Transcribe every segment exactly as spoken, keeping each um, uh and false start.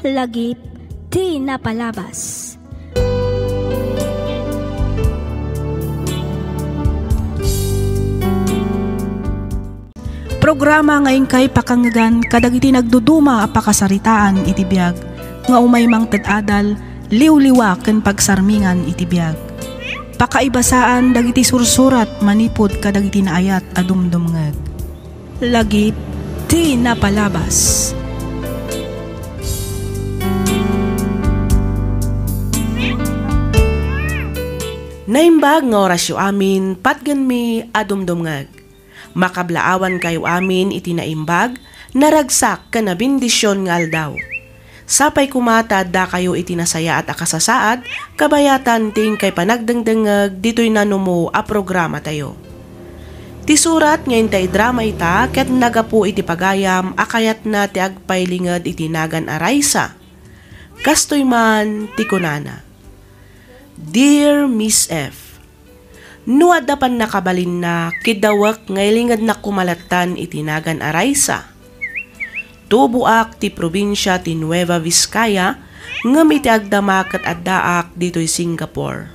Lagip ti napalabas. Programa nga inkay pakangngegan kadagiti nagduduma a pakasaritaan iti biag nga umay mangted adal, liwliwa ken pagsarmingan iti biag. Pakaibasaan dagiti sursurat manipud kadagiti naayat a dumdumngeg. Lagip ti napalabas. Naimbag nga orasyo amin, patgenmi a dumdumngeg. Makablaawankayo amin iti naimbag, naragsak ken nabendision nga aldaw. Sapay koma ta addakayo iti nasayaat a kasasaad, kabayatan ti inkay panagdengdengngeg ditoy nanumo a programatayo. Ti surat nga intay idrama ita ket nagapu iti pagayam a kayatna ti agpailinged iti nagan a Raisa. Kastoy man ti kunana, Dear Miss F, no adda pannakabalinna, kiddawek nga ilingednak koma lattan iti nagan a Raisa. Tuboak ti probinsia ti Nueva Vizcaya, ngem iti agdama ket addaak ditoy Singapore.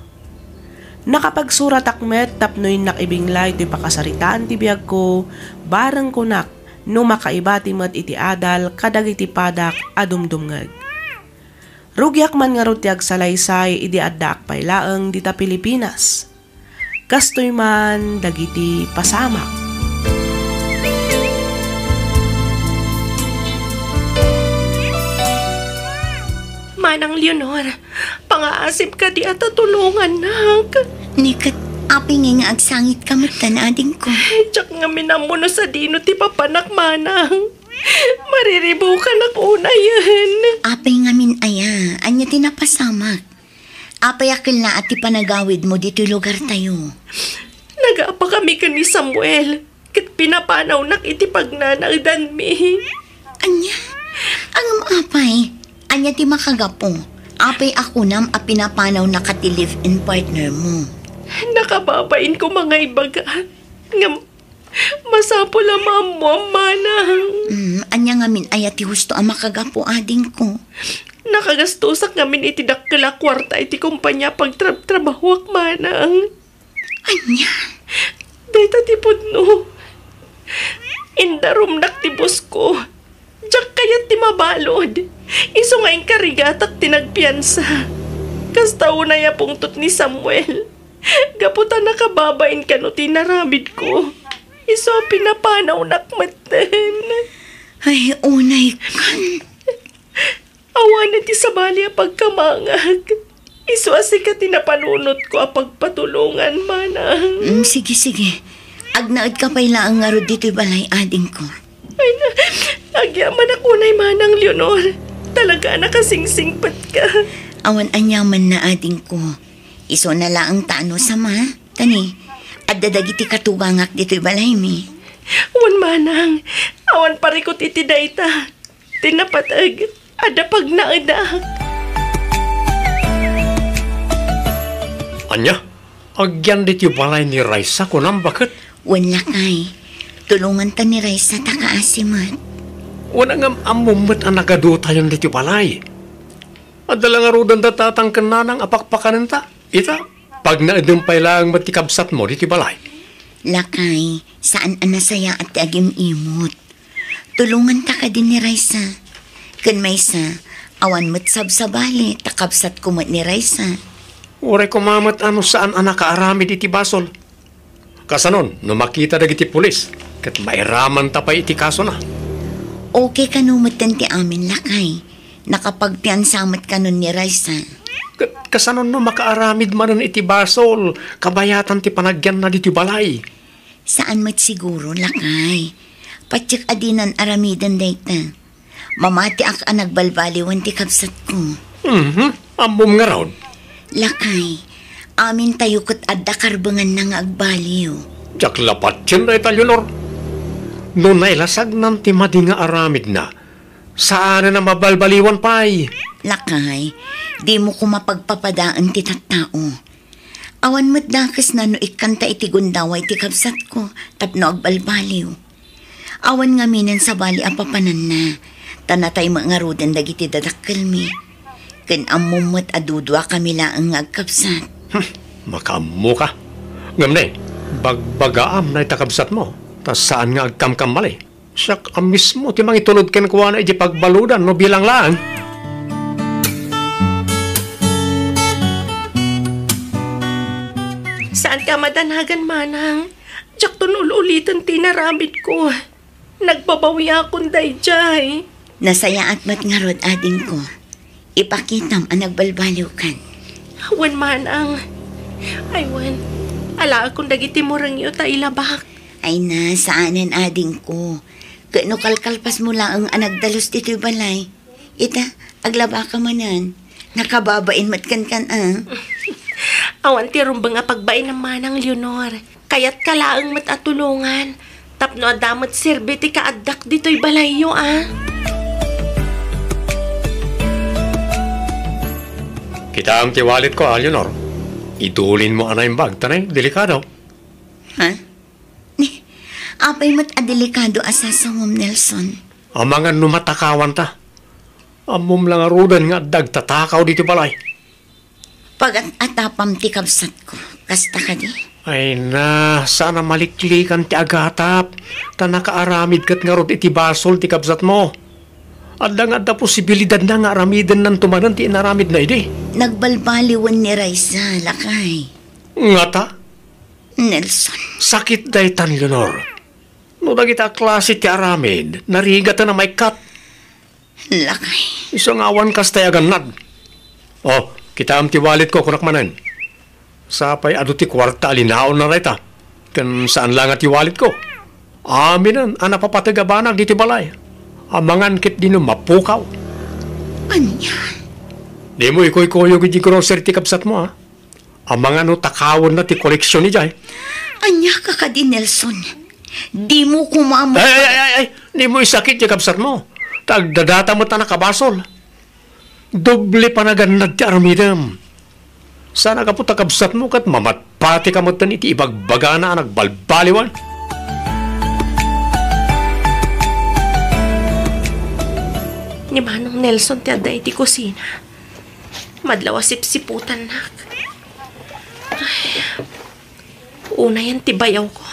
Nakapagsuratak met tapno innak ibinglay toy pakasaritaan ti biagko, bareng kunak no makaibati met iti adal kadagiti padak a dumdumngeg. Rugiak man ngarud ti agsalaysay idi addaak pay laeng dita Pilipinas. Kastoy man dagiti pasamak. Manang Leonor, pangaasim kadi a ta tulongannak. Ni ket, apay ngay nga agsangit ka met, adingko? Diak ngamin ammo no sadino ti papanak, manang. Mariribukanak unayen. Apay ngamin aya? Ania ti napasamak? Apay a kellaat ti panagawidmo ditoy lugartayo? Nagaapakami ken ni Samuel, ket pinapanawnak iti pagnanaedanmi. Ania? Ngem apay? Ania ti makagapu? Apay a kunam a pinapanawnaka ti live-in partner mo? Nakababain koma nga ibaga. Ngem masapul a maammoam, manang. Mm, ania ngamin aya ti husto a makagapu, adingko? Nakagastosak ngamin iti dakkel a kuarta iti kompania a pagtrabtrabahoak, manang. Ania? Dayta ti pudno. Indarumnak ti bosko. Diak kayat ti mabalud. Isu nga inkarigatak ti nagpiansa. Kasta unay a pungtot ni Samuel. Gapu ta nakababain kano ti inaramidko. Isu a pinapanawnak metten. Ay, unay kan. Awanen ti sabali a pagkamangag. Isu a sika ti napanunotko a pagpatulongan, manang. Mm, sige, sige. Agnaedka pay laeng ngarud ditoy balay, adingko. Ay na, agyamanak unay, Manang Leonor. Talaga a nakasingsingpetka. Awan aniamanna, adingko. Isuna laeng ta no sama. Tani, adda dagiti katugangak ditoy balaymi. Wen, manang, awan parikut iti dayta. Ti napateg, adda pagnaedak. Ania? Agyan ditoy balay ni Raisa, kunam, baket? Wen, lakay. Tulonganta ni Raisa ta kaasi met. Wen, ngem ammom met a nagadutayon ditoy balay. Adda la ngaruden da tatang ken nanang a pakpakanenta. Ita, pagnaedem pay laeng met ti kabsatmo ditoy balay. Lakay, saan a nasayaat ti agim-imot. Tulonganta kadi ni Raisa. Ken maysa, awan met sabsabali ta kabsatko met ni Raisa. Uray koma met a no saan a nakaaramid iti basol. Kasanon no makita dagiti pulis ket mairamanta pay iti kasona? Okay kano metten ti amin, lakay. Nakapagpiansa met kanon ni Raisa. Ket kasanon no makaaramid manen iti basol kabayatan ti panagyanna ditoy balay? Saan met siguro, lakay. Patiek a dinan aramiden dayta. Mamatiak a nagbalbaliwen ti kabsatko. Mhm. Ammom ngarud? Lakay, amintayo ket adda karbenganna nga agbaliw. Diak la patien dayta, Leonor. No nailasagnan ti madi nga aramidna, saanen a mabalbaliwan pay. Lakay, dimo koma pagpapadaen ti tattao. Awan met dakesna no ikkanta iti gundaway ti kabsatko tapno agbalbaliw. Awan ngaminen sabali a papananna, Ta natay met ngaruden dagiti dadakkelmi. Ken ammom met a duduakami laeng nga agkabsat. Hmm, makaammoka. Ngem ne, bagbagaam dayta kabsatmo, ta saan nga agkamkamali. Siak a mismo ti mangitulod kenkuana iti pagbaludan no bilang laeng. Saanka a madanagan, manang. Diakton ul-uliten ti inaramidko. Nagbabawiakon daydiay. Nasayaat met ngarud, adingko. Ipakitam a nagbalbaliwkan. Wen, manang. Ay, wen. Alaekon dagiti murengyo ta ilabak. Ay na, saanen, adingko. Ket no kalkalpasmo laeng a nagdalus ditoy balay, ita, aglabaka manen. Nakababain met kenkan, a. Awan ti rumbeng a pagbainam, manang Leonor. Kayatka laeng met a tulongan tapno adda met serbi ti kaaddak ditoy balayyo, a. Kitaem ti walletko, a, Leonor. Idulinmo a naimbag, ta ne, delikado. Ha? Ni, apay met a delikado a sasawem, Nelson? Amangan no matakawanta. Ammom la ngaruden nga adda agtatakaw ditoy balay. Pagat-atapam ti kabsatko. Kasta kadi? Ay na, saan a maliklikan ti agatap, ta nakaaramid ket ngarud iti basol ti kabsatmo. Adda nga adda posibilidadna nga aramidennanto manen ti inaramidna idi. Nagbalbaliwen ni Raisa, lakay. Ngata? Nelson. Sakit daytan, Leonor. No dagita a klase ti aramid, narigaten a maikkat. Lakay. Isu nga awan kasta ti agannad. Oh, kitaem ti walletko, kunak manen. Sapay adu ti kuarta a linaonna dayta. Ken saan la nga ti walletko. Aminen a napapateg a banag ditoy balay. Amangan ket dino mapukaw. Ania? Dimo ikuykuyog iti grocery ti kabsatmo, a. Amangan no takawenna ti koleksion idiay. Ania ka kadi, Nelson? Dimo koma met... Ay, ay, ay, ay, ay! Dimo isakit ti kabsatmo. Ta agdadata met a nakabasol. Doble panagannad ti aramidem. Saan a gapu ta kabsatmo ket mamatpatika metten iti ibagbagana a nagbalbaliwan. Ni Manong Nelson ti adda iti kusina. Madlaw a sipsiputannak. Ay, unayen ti bayawko.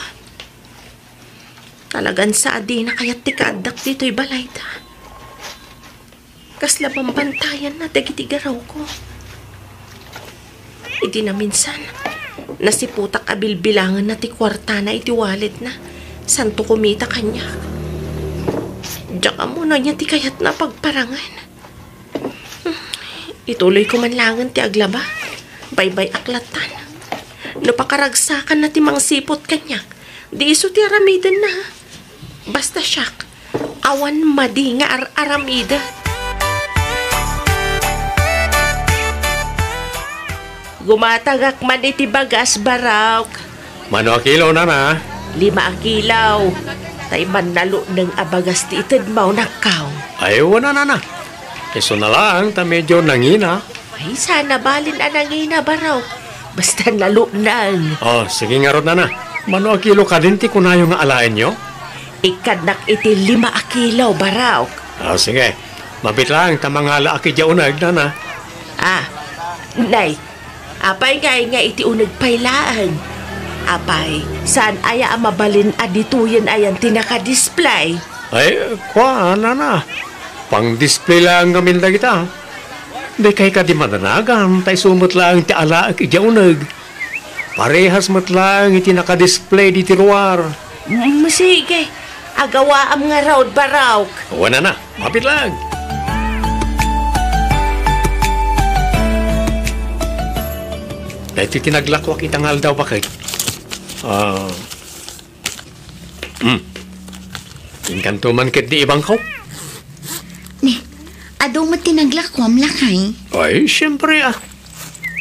Talagan sa a dina kayat ti kaaddak ditoy balayda. Kasla bambantayanna dagiti garawko. Idi naminsan, nasiputak a bilbilangenna ti kuartana iti walletna. Santo kumita kaniak. Diak ammo no ania ti kayatna a pagparangen. Ituloyko man laengen ti aglaba. Baybay-ak lattan. No pakaragsakanna ti mangsiput kaniak, di isu ti aramidenna. Basta siak, awan madi nga ar-aramid. Gumatangak man iti bagas, Barok. Mano a kilo, nana? Lima a kilo. Tay mannalukneng a bagas ti itedmo, nakkaw. Ay, wen a, nana. Isu na laeng ta medyo nangina. Ay, saan a balin a nangina, Barok. Basta nalukneng. Oh, sige ngarud, nana. Mano a kilo kadin ti kunayo nga alaenyo? Ikkadnak iti lima a kilo, Barok. Oh, sige. Mabiit laeng ta mangalaak idiay uneg, nana. Ah, nay, apay ngay nga iti uneg pay laeng? Apay, saan aya a mabalin a ditoyen ayan ti nakadisplay? Ay, kua, nana. Pang-display laeng ngamin dagita. Dikay kadi madanagan, ta isu met laeng ti alaek idiay uneg. Parehas met laeng iti nakadisplay ditoy ruar. Mm, sige. Agawaam ngarud, Barok. Wen a, nana. Mabiit laeng. Daytoy ti naglakuak ita nga aldaw, baket. Ah. Hmm. Inkanto man ketdi ibangko? Ni, adu met ti naglakuam, lakay? Ay, siempre, a.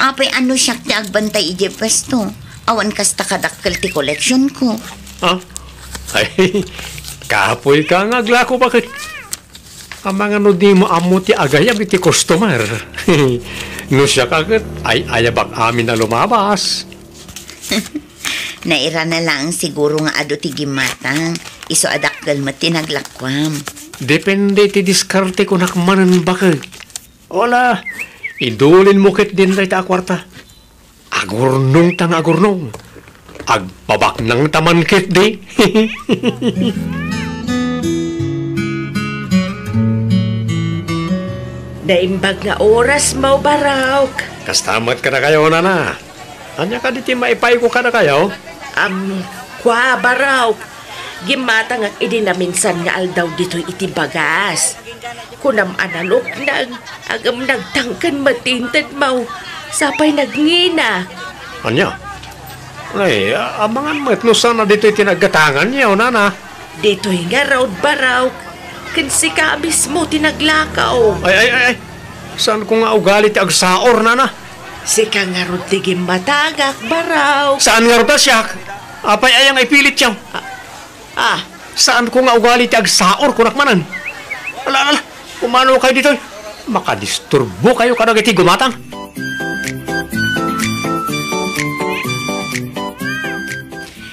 Apay, no siak ti agbantay idiay puesto? Awan kasta kadakkel ti koleksionko. Ah? Ay, kapoyka nga aglako, baket. Amangan no dimo ammo ti agayab iti customer. No siak a ket, ay-ayabak amin a lumabas. Nairana laeng siguro nga adu ti gimmatang, isu a dakkel met ti naglakuam. Depende ti diskarte, kunak manen, baket. Ala, idulinmo ketdin dayta a kuarta. Agurnongta nga agurnong. Agpabaknangta man ketdi. Naimbag nga orasmo, Barok. Kasta met kadakayo, nana. Ania kadi ti maipayko kadakayo? Am, kua, Barok. Gimmatangak idi naminsan nga aldaw ditoy iti bagas. Kunam a naluknag, ngem nagtangken met ti intedmo. Sapay nagngina. Ania? Ay, a-, amangan met no saan a ditoy ti naggatanganyo, nana. Ditoy ngarud, Barok. Ken sika mismo ti naglakaw. Ay, ay, ay, ay. Saanko nga ugali ti agsaor, nana. Sika ngarud ti gimmatangak, Barok. Saan ngarud a siak? Apay aya nga ipilityo? Ah, ah. Saanko nga ugali ti agsaor, kunak manen. Ala, ala, ala. Umanokayo ditoy. Makadisturbokayo kadagiti gumatang.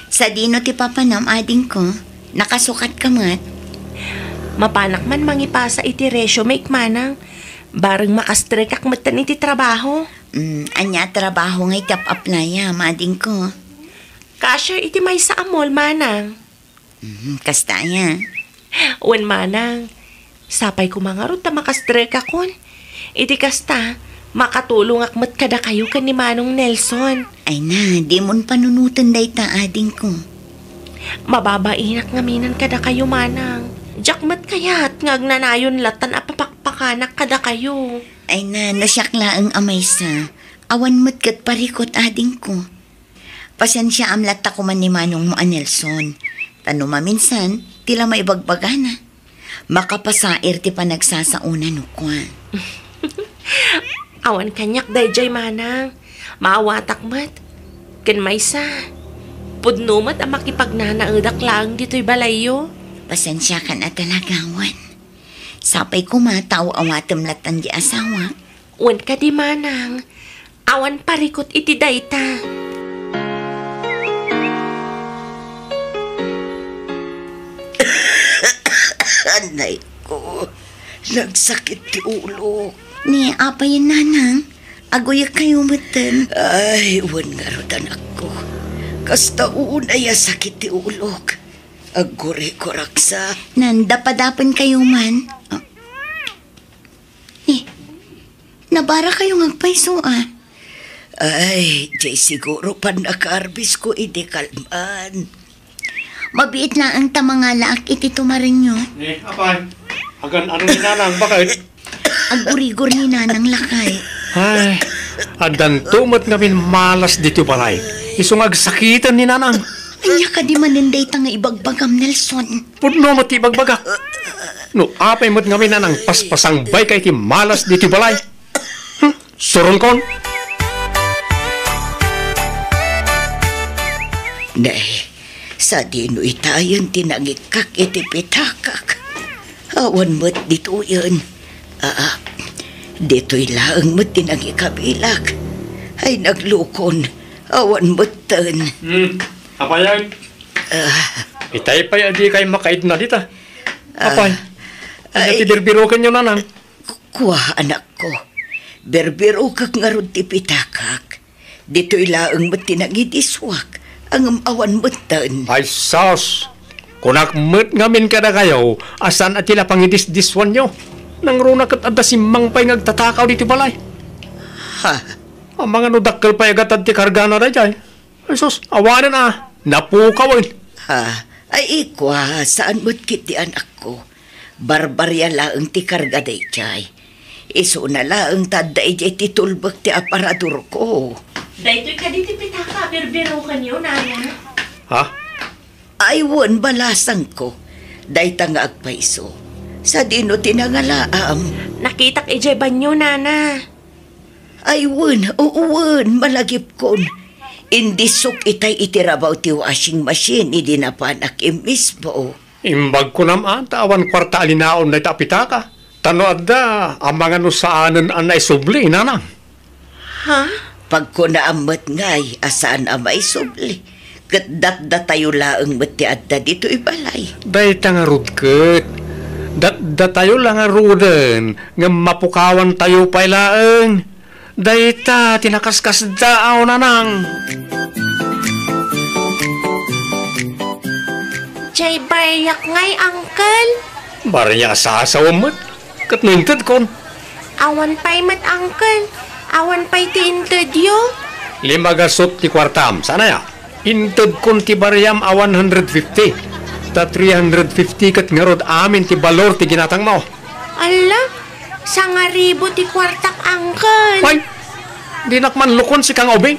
Sadino ti papanam, adingko? Nakasukatka met? Mapanak man mangipasa iti resume, manang. Bareng makastrekak metten iti trabaho. Mm, ania a trabaho nga iti ap-aplayam, adingko? Cashier iti maysa a mall, manang. Mm, kasta aya? Wen, manang. Sapay koma ngarud ta makastrekakon. Iti kasta, makatulongak met kadakayo ken ni Manong Nelson. Ay na, dimon panunoten dayta, adingko. Mababainak ngaminen kadakayo, manang. Diak met kayat nga agnanayon latan a papakpakanak kadakayo. Ay na, no siak laeng a maysa, awan met ket parikut, adingko. Pasensiaam latta koma ni manongmo a Nelson. Ta no maminsan, ti la maibagbagana. Makapasair ti panagsasaona no kua. Awan kaniak daydiay, manang. Maawatak met. Ken maysa, pudno met a makipagnanaedak laeng ditoy balayyo. Pasensiakan a talaga, wen. Sapay koma ta aw-awatem latan di asawak. Wen kadi, manang, awan parikut iti dayta. Anay ko, nagsakit ti ulok. Ni apay, nanang, aguyekkayo metten. Ay, wen ngarud, anakko. Kasta unay a sakit ti ulok. Agkurikuraksa. Nandapadapenkayo man. Ah. Eh, nabarakayo nga agpayso, a? Ay, diay siguro pannakaarbisko idi kalman. Mabiit laeng ta mangalaak iti tumarenyo. Eh, apay? Agan-ano ni nanang, baket? Agurigor ni nanang lakay. Ay, addanto met ngamin malas ditoy balay. Isu nga agsakiten ni nanang. Ania kadi manen dayta nga ibagbagam, Nelson? Pudno met ti ibagbagak. No apay met ngamin a nangpaspasangbayka iti malas ditoy balay? Hmm? Suronkon. Nay, sadino itayen ti nangikkak iti pitakak? Awan met ditoyen. Aa, ditoy laeng met ti nangikabilak. Ay, naglukon. Awan metten. Hmm, apayen? Ah. Itay pay a dikay makaidna dita. Ah. Apay? Ania ti birbirokenyo, nanang? Kua, anakko. Birbirokek ngarud ti pitakak. Ditoy laeng met ti nangidiswak, ngem awan metten. Ay sus! Kunak met ngamin kadakayo a saan a ti la pangidisdiswanyo. Nangruna ket adda simmang pay nga agtatakaw ditoy balay. Ha? Amangan no dakkel pay a gatad ti kargana daydiay. Ay sus, awanen a, napukawen. Ha? Ay, ikua, saan met ketdi, anakko. Barbaria laeng ti karga daydiay. Isuna laeng ta adda idiay ti tulbek ti aparadorko. Daytoy kadi ti pitaka a birbirokenyo, nana? Ha? Ay, wen, balasangko. Dayta nga agpayso. Sadino ti nangalaam? Nakitak idiay banyo, nana. Ay, wen, wen, malagipkon. Indisok itay iti rabaw ti washing machine idi napanak immisbo. Imbag kunam a, ta awan kuarta a linaon dayta a pitaka. Ta no adda, amangan no saanen a naisubli, nanang. Ha? Pagkunaam met ngay a saan a maisubli. Ket datdatayo laeng met ti adda ditoy balay. Dayta ngarud ket, Datdatayo la ngaruden, ngem mapukawantayo pay laeng. Dayta ti nakaskasdaaw, nanang. Jay, bariak ngay, uncle. Bariak a sasawem met. Ket no intedkon? Awan pay met, uncle. Awan pay ti intedyo. Lima gasut ti kuartam. Saan aya? Intedkon ti bariam a one hundred fifty. Ta three hundred fifty ket ngarud amin ti balor ti ginatangmo. Alla, sangaribu ti kuartak, uncle. Ay, dinak man lukon sika nga ubing.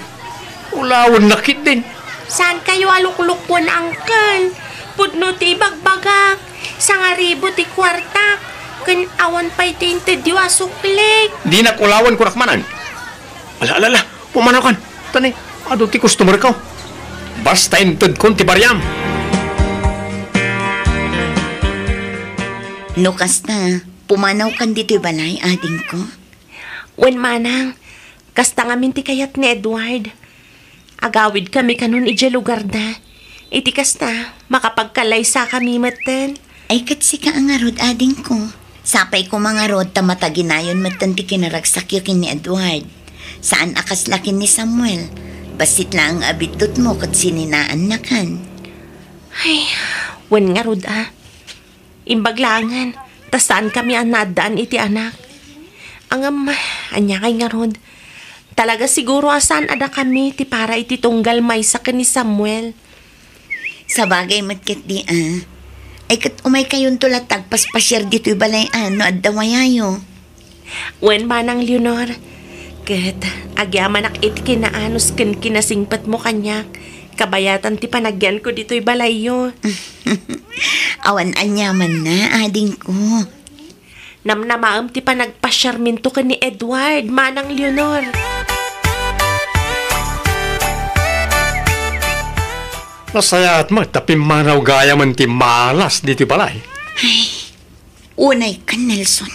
Ulawennak ketdin. Saankayo a luklukon, uncle? Pudno ti ibagbagak. Sangaribu ti kuartak. Ken awan pay ti intedyo a suklik. Dinak ulawen, kunak manen. Ala, ala, ala. Pumanawkan. Tani, adu ti customerko. Basta intedkon ti bariam. No kasta, pumanawkan ditoy balay, adingko? Wen, manang, kasta ngamin ti kayat ni Edward. Agawidkami kanon idiay lugarda. Iti kasta, makapagkalaysakami metten. Ay, ket sika a ngarud, adingko. Sapay koma ngarud ta mataginayon metten ti kinaragsakyo ken ni Edward. Saan a kasla ken ni Samuel. Bassit laeng a biddutmo ket sininaannakan. Ay, wen ngarud a. Imbag laengen, ta saankami a naaddaan iti anak. Ngem, ania ngay ngarud? Talaga siguro a saan a dakami ti para iti tunggal maysa ken ni Samuel. Sabagay met ketdi a. Ay, ket umaykayonto latta agpaspasiar ditoy balay a no adda wayayo. Wen, Manang Leonor, ket agyamanak iti kinaanus ken kinasingpetmo kaniak, kabayatan ti panagyanko ditoy balayyo. Awan aniamanna, adingko. Namnamaem ti panagpasiarminto ken ni Edward, Manang Leonor. Nasayaat met ta pimmanaw gayamen ti malas ditoy balay. Ay, unaykan, Nelson.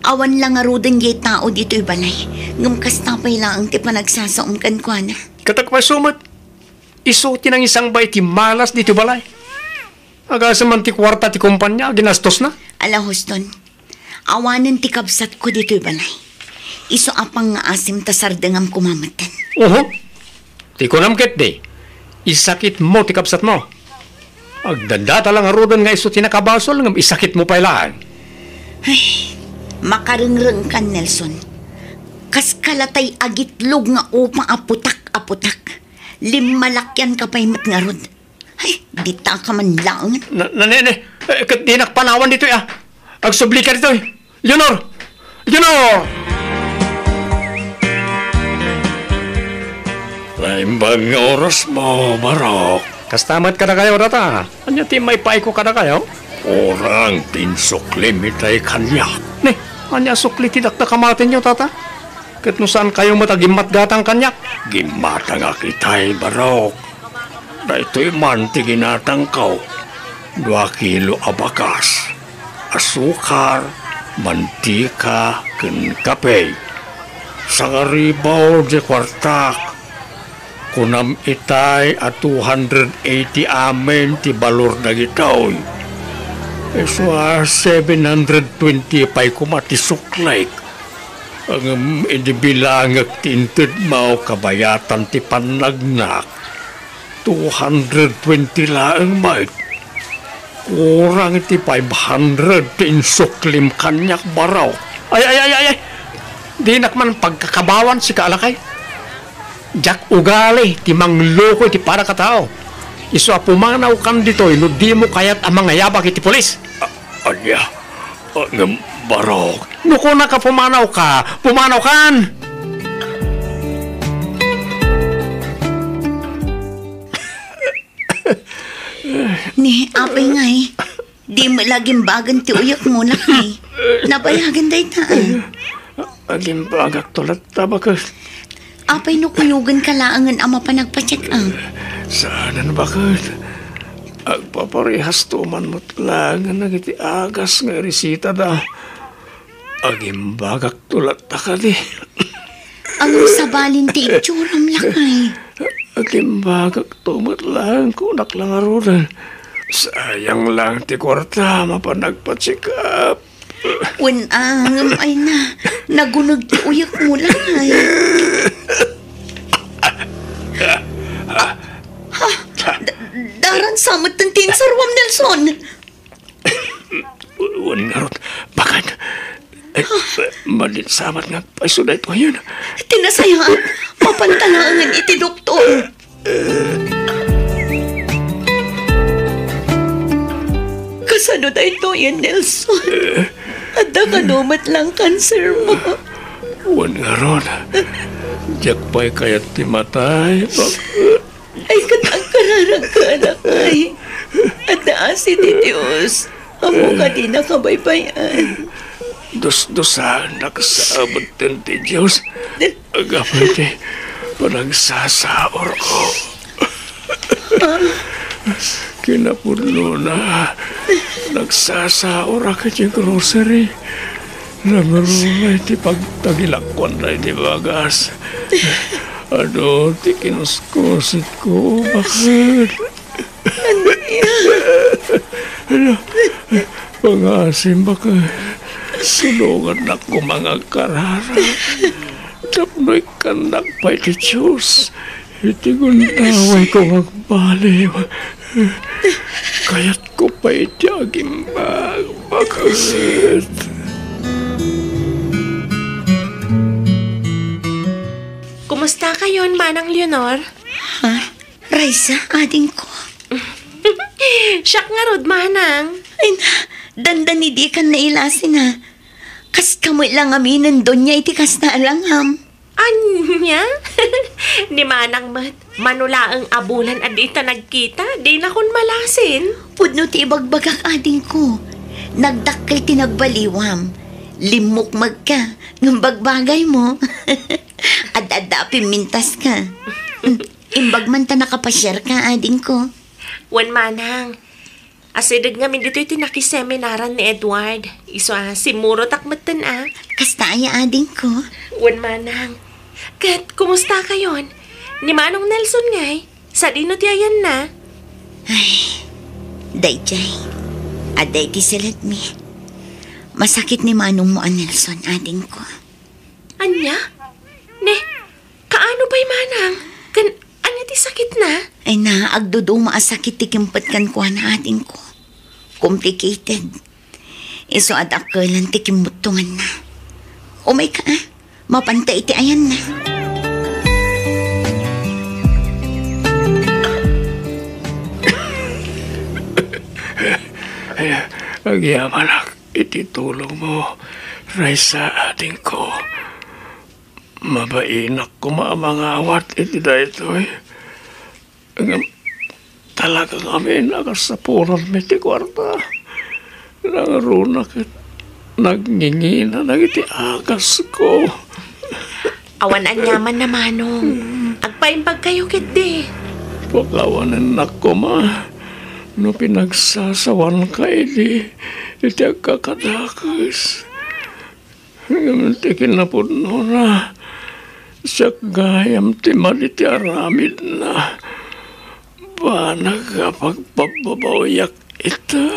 Awan la ngaruden diay tao ditoy balay, ngem kasta pay laeng ti panagsasaom kenkuana. Ket agpayso met, isu ti nangisangba iti malas ditoy balay. Agasem man ti kuarta ti kompania a ginastosna. Ala, Houston, awanen ti kabsatko ditoy balay. Isu a pangngaasim ta sardengam koma metten. Oho. Ti kunam ketdi, isakitmo ti kabsatmo. Agdadata la ngaruden nga isu ti nakabasol ngem isakitmo pay laeng. Ay, makarengrengkan, Nelson. Kas kalatay agitlog nga upa a putak a putak. Limmalakianka pay met ngarud. Ay, dita ka man laeng. Na, na, ne, ne. Eh, ket dinak panawan ditoy, ah. Agsubli ka ditoy. Leonor! Leonor! Naimbag nga orasmo, Barok. Kasta met kadakayo, tata. Ania ti maipaayko kadakayo? Kurang ti insuklim itay kaniak. Ne, ania sukli ti dakdakamatenyo, tata? Ket no saankayo met a gimmatgatang kaniak? Gimmatangak itay, Barok. Daytoy man ti ginatangko, dua kilo a bakas, asukar, mantika, ken kape. Sangaribu ti kuartak. Kunam itay a two hundred eighty amin ti balor dagitoy. Isu a seven hundred twenty pay koma ti suklik. Ngem idi bilangek ti intedmo kabayatan ti pannagnak, two hundred twenty laeng met. Kurang iti five hundred ti insuklim kaniak, Barok. Ay, ay, ay, ay, ay! Dinak man pagkakabawan, sika a lakay. Diak ugali ti mangloko iti padak a tao. Isu a pumanawkan ditoy no dimo kayat a mangayabak iti pulis. A-, ania? A, ngem, Barok. No kunak a pumanawka, pumanawkan! Ni, apay ngay, di met la agimbagan ti uyekmo, lakay. Nabayagan dayta, ah. Agimbagakto latta, baket. Apay no kuyogenka laengen a mapan agpa-check up? Saanen, baket. Agpaparehasto man met laengen dagiti agas nga iresitada. Agimbagakto latta kadi. Ngem sabalin ti itsuram, lakay. Agimbagakto met laeng, kunak la ngaruden. Sayang lang ti kuarta, mapan nagpa-check up. Wen, ngem ay na, naguneg ti uyekmo, Lay. Ah, ha? Da-, daran sa met ti insaruam, Nelson. Wen ngarud, bakit? Eh, madi sa met nga agpayso daytoyen. Ti nasayaat, mapanta laengen iti doktor. Kasano daytoyen, Nelson? Adda kano met lang kansermo? Wen ngarud, diak pay kayat ti matay. Bak- Ay, ket agkararagka, anakay. Adda asi ti Dios. Ammo kadi nakabaybay-an. Dusdusaennak sa abuten ti Dios. Agapay ti panagsasaurko. Kinapudnona, nagsasaurak iti grocery. Nangruna iti pagtagilakuan daydi bagas. Adu ti kinuskusitko, baket. Ania? Ania? Pangasim, baket. Sulongannak koma nga agkararag. Tapno ikkannak pay ti Dios iti gundawayko nga agbaliw. Kayatko pay ti agimbag, baket. Kumusta kayon, Manang Leonor? Ha? Raisa, adingko. Siak ngarud, Manang. Ay na, dandani dikan nailasin, ha. Kaskamo lang aminen, Donya, iti kasta a langham. Ania? Ni Manang met, mano laeng a bulan a dita nagkita, dinakon malasin. Pudno ti ibagbagak, adingko. Nagdakkel ti nagbaliwam. Limmukmegka, ngem bagbagaymo. Adda-adda a pimmintaska. Imbag man ta nakapasiarka, adingko. Wen, Manang. Asideg ngamin ditoy ti nakiseminaran ni Edward. Isu a, simmurotak metten a. Kasta aya, adingko? Wen, Manang. Ket, kumusta kayon? Ni Manong Nelson ngay? Sadino ti ayanna? Ay, daydiay. Adda iti siledmi. Masakit ni manongmo a Nelson, adingko. Ania? Ne, kaano pay, Manang? Ken ania ti sakitna? Ay na, agduduma a sakit ti kimpet kenkuana, adingko. Complicated. Isu a dakkelan ti kimmuttonganna. Umayka, a. Mapanta iti ayanna. Agyamanak iti tulongmo, Raisa, adingko. Mabainak koma a mangawat iti daytoy. Ngem talaga ngamin a kasapulanmi ti kuarta. Nangruna ket nagngingina dagiti agasko. Awan aniamanna, Manong. Agpaimbagkayo ketdi. Pakawanennak koma no pinagsasawanka idi iti agkakadakes. Ngem ti kinapudnona, siak gayam ti madi ti aramidna. Banag a pagpabbabawiak ita.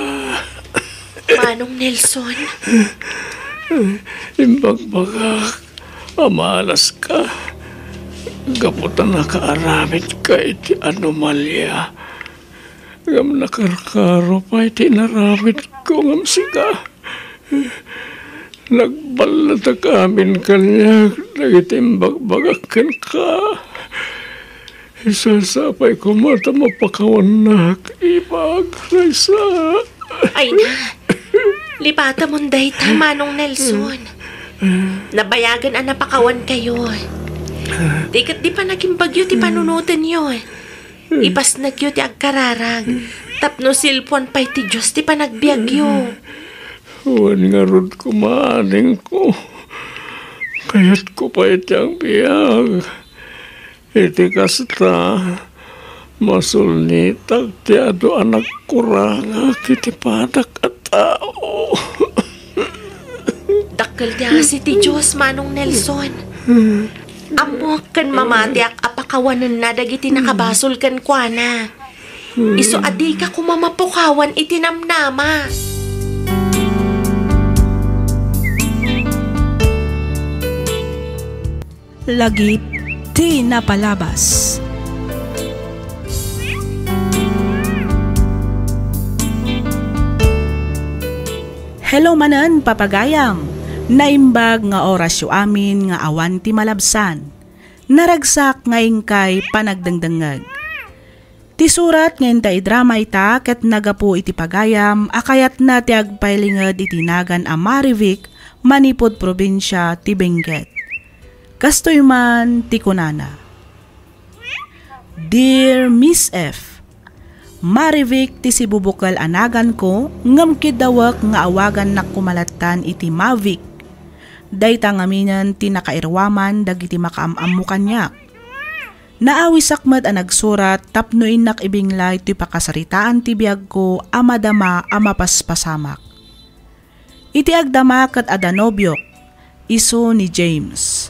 Manong Nelson? Imbagbagak a malaska gapu ta nakaaramidka iti anomalia. Ngem nakarkaro pay ti inaramidko ngem sika. Nagballatak amin kaniak dagiti imbagbagak kenka. Isasapay koma ta mapakawannak, ibag, Raisa. Ay na, lipatamon dayta, Manong Nelson. Nabayagen a napakawankayo. Di ket di panagimbagyo ti panunotenyo. Ipasnekyo ti agkararag tapno silpuan pay ti Dios ti panagbiagyo. Wen ngarud koma, adingko. Kayatko pay ti agbiag. Iti kasta, masulnitak ti adu a nagkurangak iti padak a tao. Dakkel ti asi ti Dios, Manong Nelson. Ammok ken mamatiak a pakawanenna dagiti nakabasol kenkuana. Isu a dika koma mapukawan iti namnama. Lagip ti napalabas. Hello manen, papagayam. Naimbag nga orasyo amin nga awan ti malabsan. Naragsak nga inkay panagdengdengngeg. Ti surat nga inta idrama ita ket nagapu iti pagayam a kayatna ti agpailinged iti nagan a Marivic manipud probinsia ti Benguet. Kastoy man ti kunana, "Dear Miss F, Marivic ti sibubukel a naganko ngem kiddawek nga awagannak koma lattan iti Mavic. Dayta ngaminen ti nakairuaman dagiti makaam-ammo kaniak. Naawisak met a nagsurat tapno innak ibinglay ti pakasaritaan ti biagko a madama a mapaspasamak. Iti agdama ket adda nobiok, isu ni James.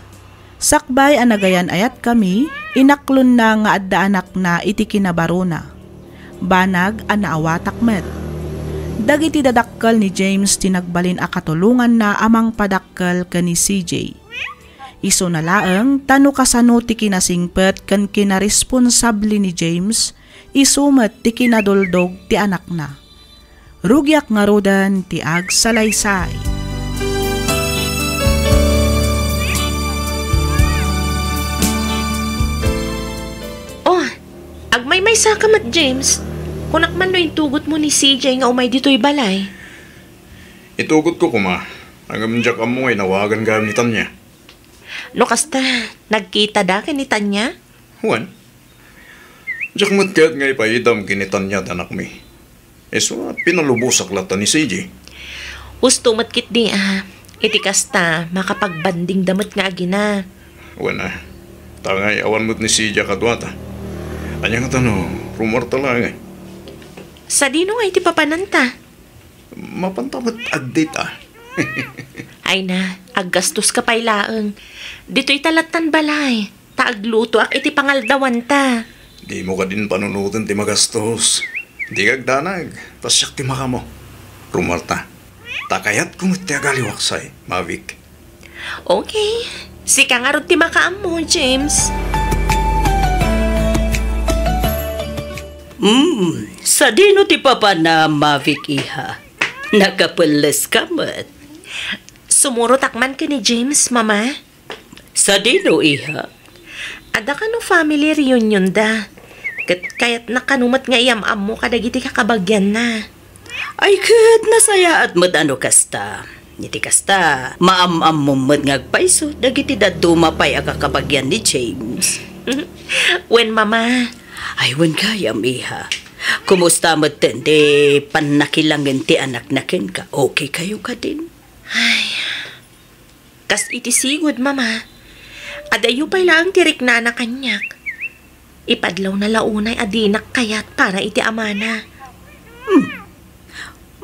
Sakbay a nagayan-ayatkami, inaklonna nga adda anakna iti kinabarona. Banag a naawatak met. Dagiti dadakkel ni James ti nagbalin a katulonganna a mangpadakkel ken ni C J. Isuna laeng ta no kasano ti kinasingpet ken kinaresponsable ni James, isu met ti kinaduldog ti anakna. Rugiak ngaruden ti agsalaysay." Oh, agmaymaysa ka met, James. Kunak man no intugotmo ni C J nga umay ditoy balay. Itugotko koma, ngem diak ammo nga inawagan gayam ni Tanya. No kasta, nagkitada ken ni Tanya? Wen, diak met ket nga ipaidam ken ni Tanya ti anakmi. Isu a pinalubosak latta ni C J. Husto met ketdi a, iti kasta, makapagbandingda met nga agina. Wen a, ta ngay awan met ni C J a kaduata. Ania ngata no, rummuarta laeng? Sadino ngay ti papananta? Mapanta met agdate a. Ay na, aggastoska pay laeng. Ditoy ta lattan balay, ta aglutoak iti pangaldawanta. Dimo kadin panunoten ti magastos. Dika agdanag, ta siak ti makaammo. Rummuarta. Ta kayatko met ti agaliwak say, Mavic. Okay. Sika ngarud ti makaammo, James. Hmm, sadino ti papanam, Mavic, iha? Nakapelleska met. Sumurotak man ken ni James, Mama. Sadino, iha? Adda kano family reunion da. Ket kayatna kano met nga iyam-ammo kadagiti kakabagianna. Ay, ket nasayaat met a no kasta. Iti kasta, maam-ammom met nga agpayso dagiti dadduma pay a kakabagian ni James. Wen, Mama. Ay, wen gayam, iha. Kumusta met ti pannakilangen ti anakna kenka? Okay kayo kadin? Ay, kas iti sigud, Mama. Adayo pay laeng ti riknana kaniak. Ipadlawna la unay a dinak kayat para iti amana. Hmm.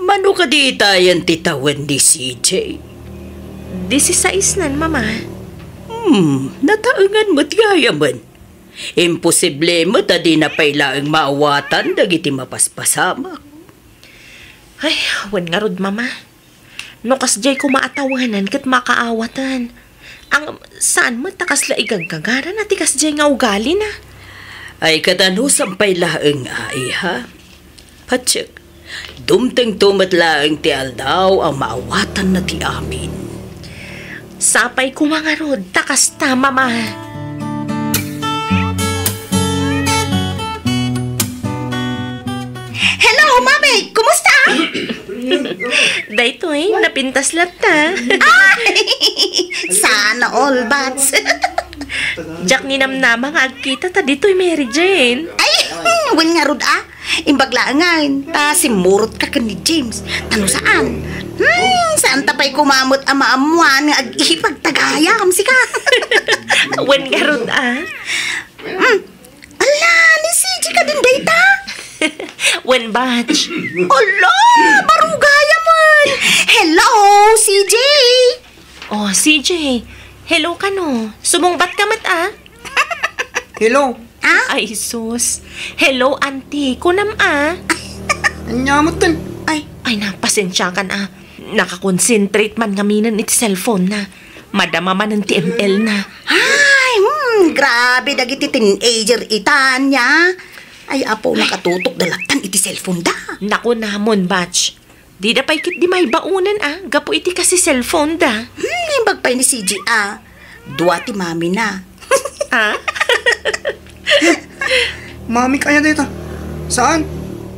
Mano kadi itayen ti tawen ni C J? Disisais nan, Mama. Hmm, nataengan met gayamen. Imposible met a dina pay laeng maawatan dagiti mapaspasamak. Ay, wen ngarud, Mama. No kasdiay koma a tawenan ket makaawatan. Ang saan met ta kasla igaggagarana ti kasdiay nga ugalina. Ay, ket anusan pay laeng a, iha? Patiek, dumtengto met laeng ti aldaw a maawatanna ti amin. Sapay koma ngarud ta kasta, Mama. Hello, Mami! Kumusta? Daytoy, napintas latta. Ay! Sana all, Bats. Diak ninamnama nga agkita ta ditoy, Mary Jane. Ay, wen ngarud, ah. Imbag laengen, ta simmurotka ken ni James. Ta no saan? Hmm, saan ta pay koma met a maammuan nga ag-ipag ta gayam, sika. Wen ngarud, ah. Hmm, Ala, ni C J kadin dayta? Wen, Batch. Ala, baro gayamen. Hello, C J. Oh, C J. Hello kano. Sumungbat ka met, ah. Hello. Ha? Ay, sus. Hello, auntie. Kunam, a? Ania metten? Ay. Ay, na, pasensiakan, a. Nakakonsentrate man ngaminen iti cellphone na. Madama manen ti M L na. Ay, hmm, grabe dagiti teenager ita, ania. Ay, apo, nakatutok da lattan iti cellphone da. Naku namon, batch. Dida pay ketdi maibaonen, a, gapu iti kasi cellphone da. Hmm, imbag pay ni C J, a. Dua ti mami na. A? Mamik aya dayta? Saan?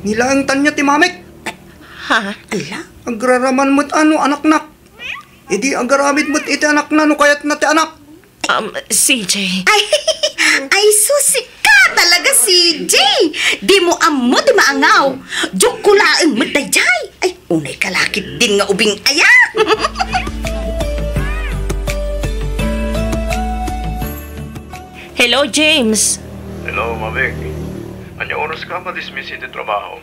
Ni laeng tania ti mamik. Ha? Ala? Agraraman met a no anaknak. Idi agaramid met iti anakna no kayatna ti anak. Um, C J. Ay, ay, sus, sika talaga, C J. Dimo ammo ti maangaw. Joke ko laeng met daydiay. Ay, unay ka la ketdin nga ubing aya. Hello, James. Hello, Mamik. Ania oras ka ma-dismiss iti trabaho?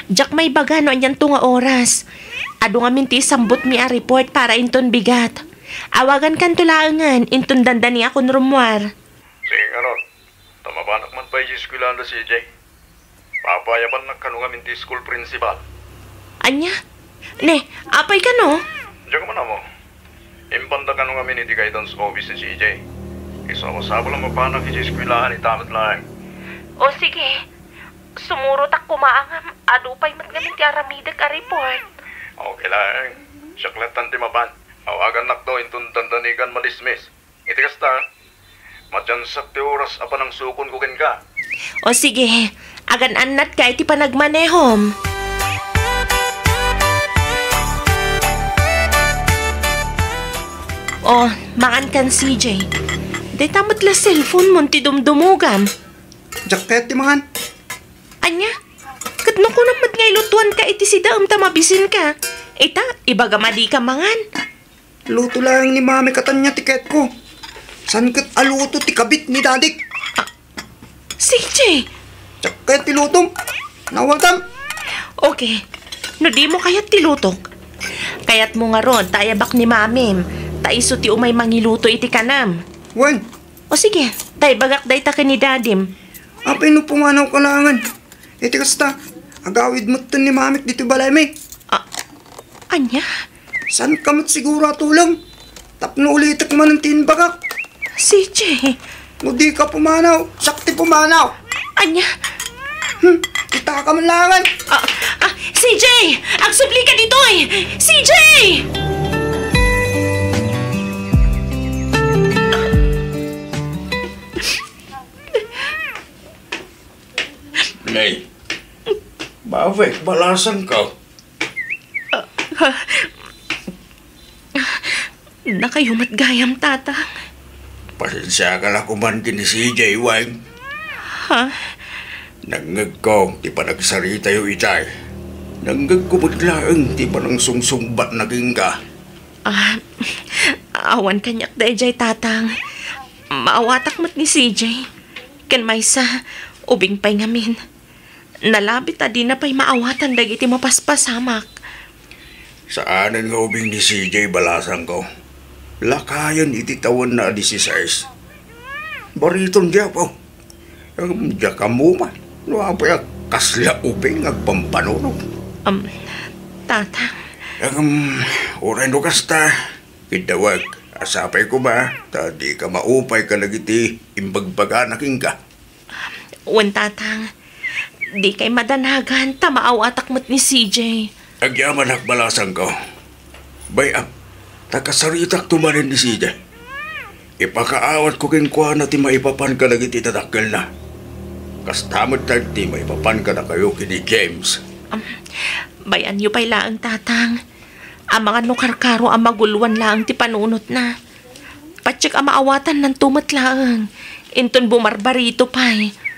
Diak maibaga no anianto nga oras. Adu ngamin ti isambutmi a report para inton bigat. Awagankanto laengen inton dandaniakon rummuar. Sige ngarud, ta mabanak man pay idiay eskuelaan da C J. Papayabannak kano ngamin ti school principal. Ania? Ne, apay kano? Diak man ammo. Impanda kano ngamin iti guidance office ni C J. Isu a masapul a mapanak idiay eskuelaan ita met laeng. O sige, sumurotak koma ngem adu pay met ngamin ti aramidek a report. Okay laeng. Siak lattan ti mapan. Awagannakto inton dandanikan ma-dismiss. Iti kasta, madiansak ti oras a panangsukonko kenka. O sige, agan-annatka iti panagmanehom. O, mangankan, C J. Dayta met la cellphone mon ti dumdumogam. Diak kayat ti mangan. Ania? Ket no kunam met nga ilutuanka iti sidaem ta mabisinka. Ita, ibagam a dika mangan. Luto laeng ni Mami ket ania ti kayatko. Saan ket a luto ti kabit ni Dadik? Ah, C J! Diak kayat ti lutom. Nawatam. Okay. No dimo kayat ti lutok, kayatmo ngarud ta ayabak ni Mamim, ta isu ti umay mangiluto iti kanam. Wen. O sige, ta ibagak dayta ken ni Dadim. Apay no pumanawka laengen? Iti kasta, agawid metten ni Mamik ditoy balaymi. Ah, ania? Saanka met siguro a tulong? Tapno ulitek manen ti imbagak. C J. No dika pumanaw, siak ti pumanaw. Ania? Hmm, kitaka man laengen. Ah, ah, C J! Agsublika ditoy! C J! Nay, bakit balasangko? Dakayo met gayam, Tatang. Pasensiaka la koman ken ni C J, Weng. Ha? Nangngegko ti panagsaritayo idiay. Nangngegko met laeng ti panangsungsungbatna kenka. Ah, awan kaniak daydiay, Tatang. Maawatak met ni C J. Ken maysa, ubing pay ngamin. Nalabit a dina pay maawatan dagiti mapaspasamak. Saanen nga ubing ni C J, balasangko. Lakayen iti tawenna a dieciséis. Bariton diay Apo. Ngem diak ammo man no apay a kasla ubing nga agpampanunot. Am, Tatang. Ngem, uray no kasta, iddawek a sapay koma ta dika maupay kadagiti imbagbagana kenka. Wen, Tatang. Dikay madanagan ta maawatak met ni C J. Agyamanak, balasangko. Bay-am, ta kasaritakto manen ni C J. Ipakaawatko kenkuana ti maipapan kadagiti dadakkelna. Kasta met ti maipapan kadakayo ken ni James. Am, bay-anyo pay laeng, Tatang. Amangan no karkaro a maguloan laeng ti panunotna. Patiek a maawatannanto met laeng. Inton bumarbarito pay.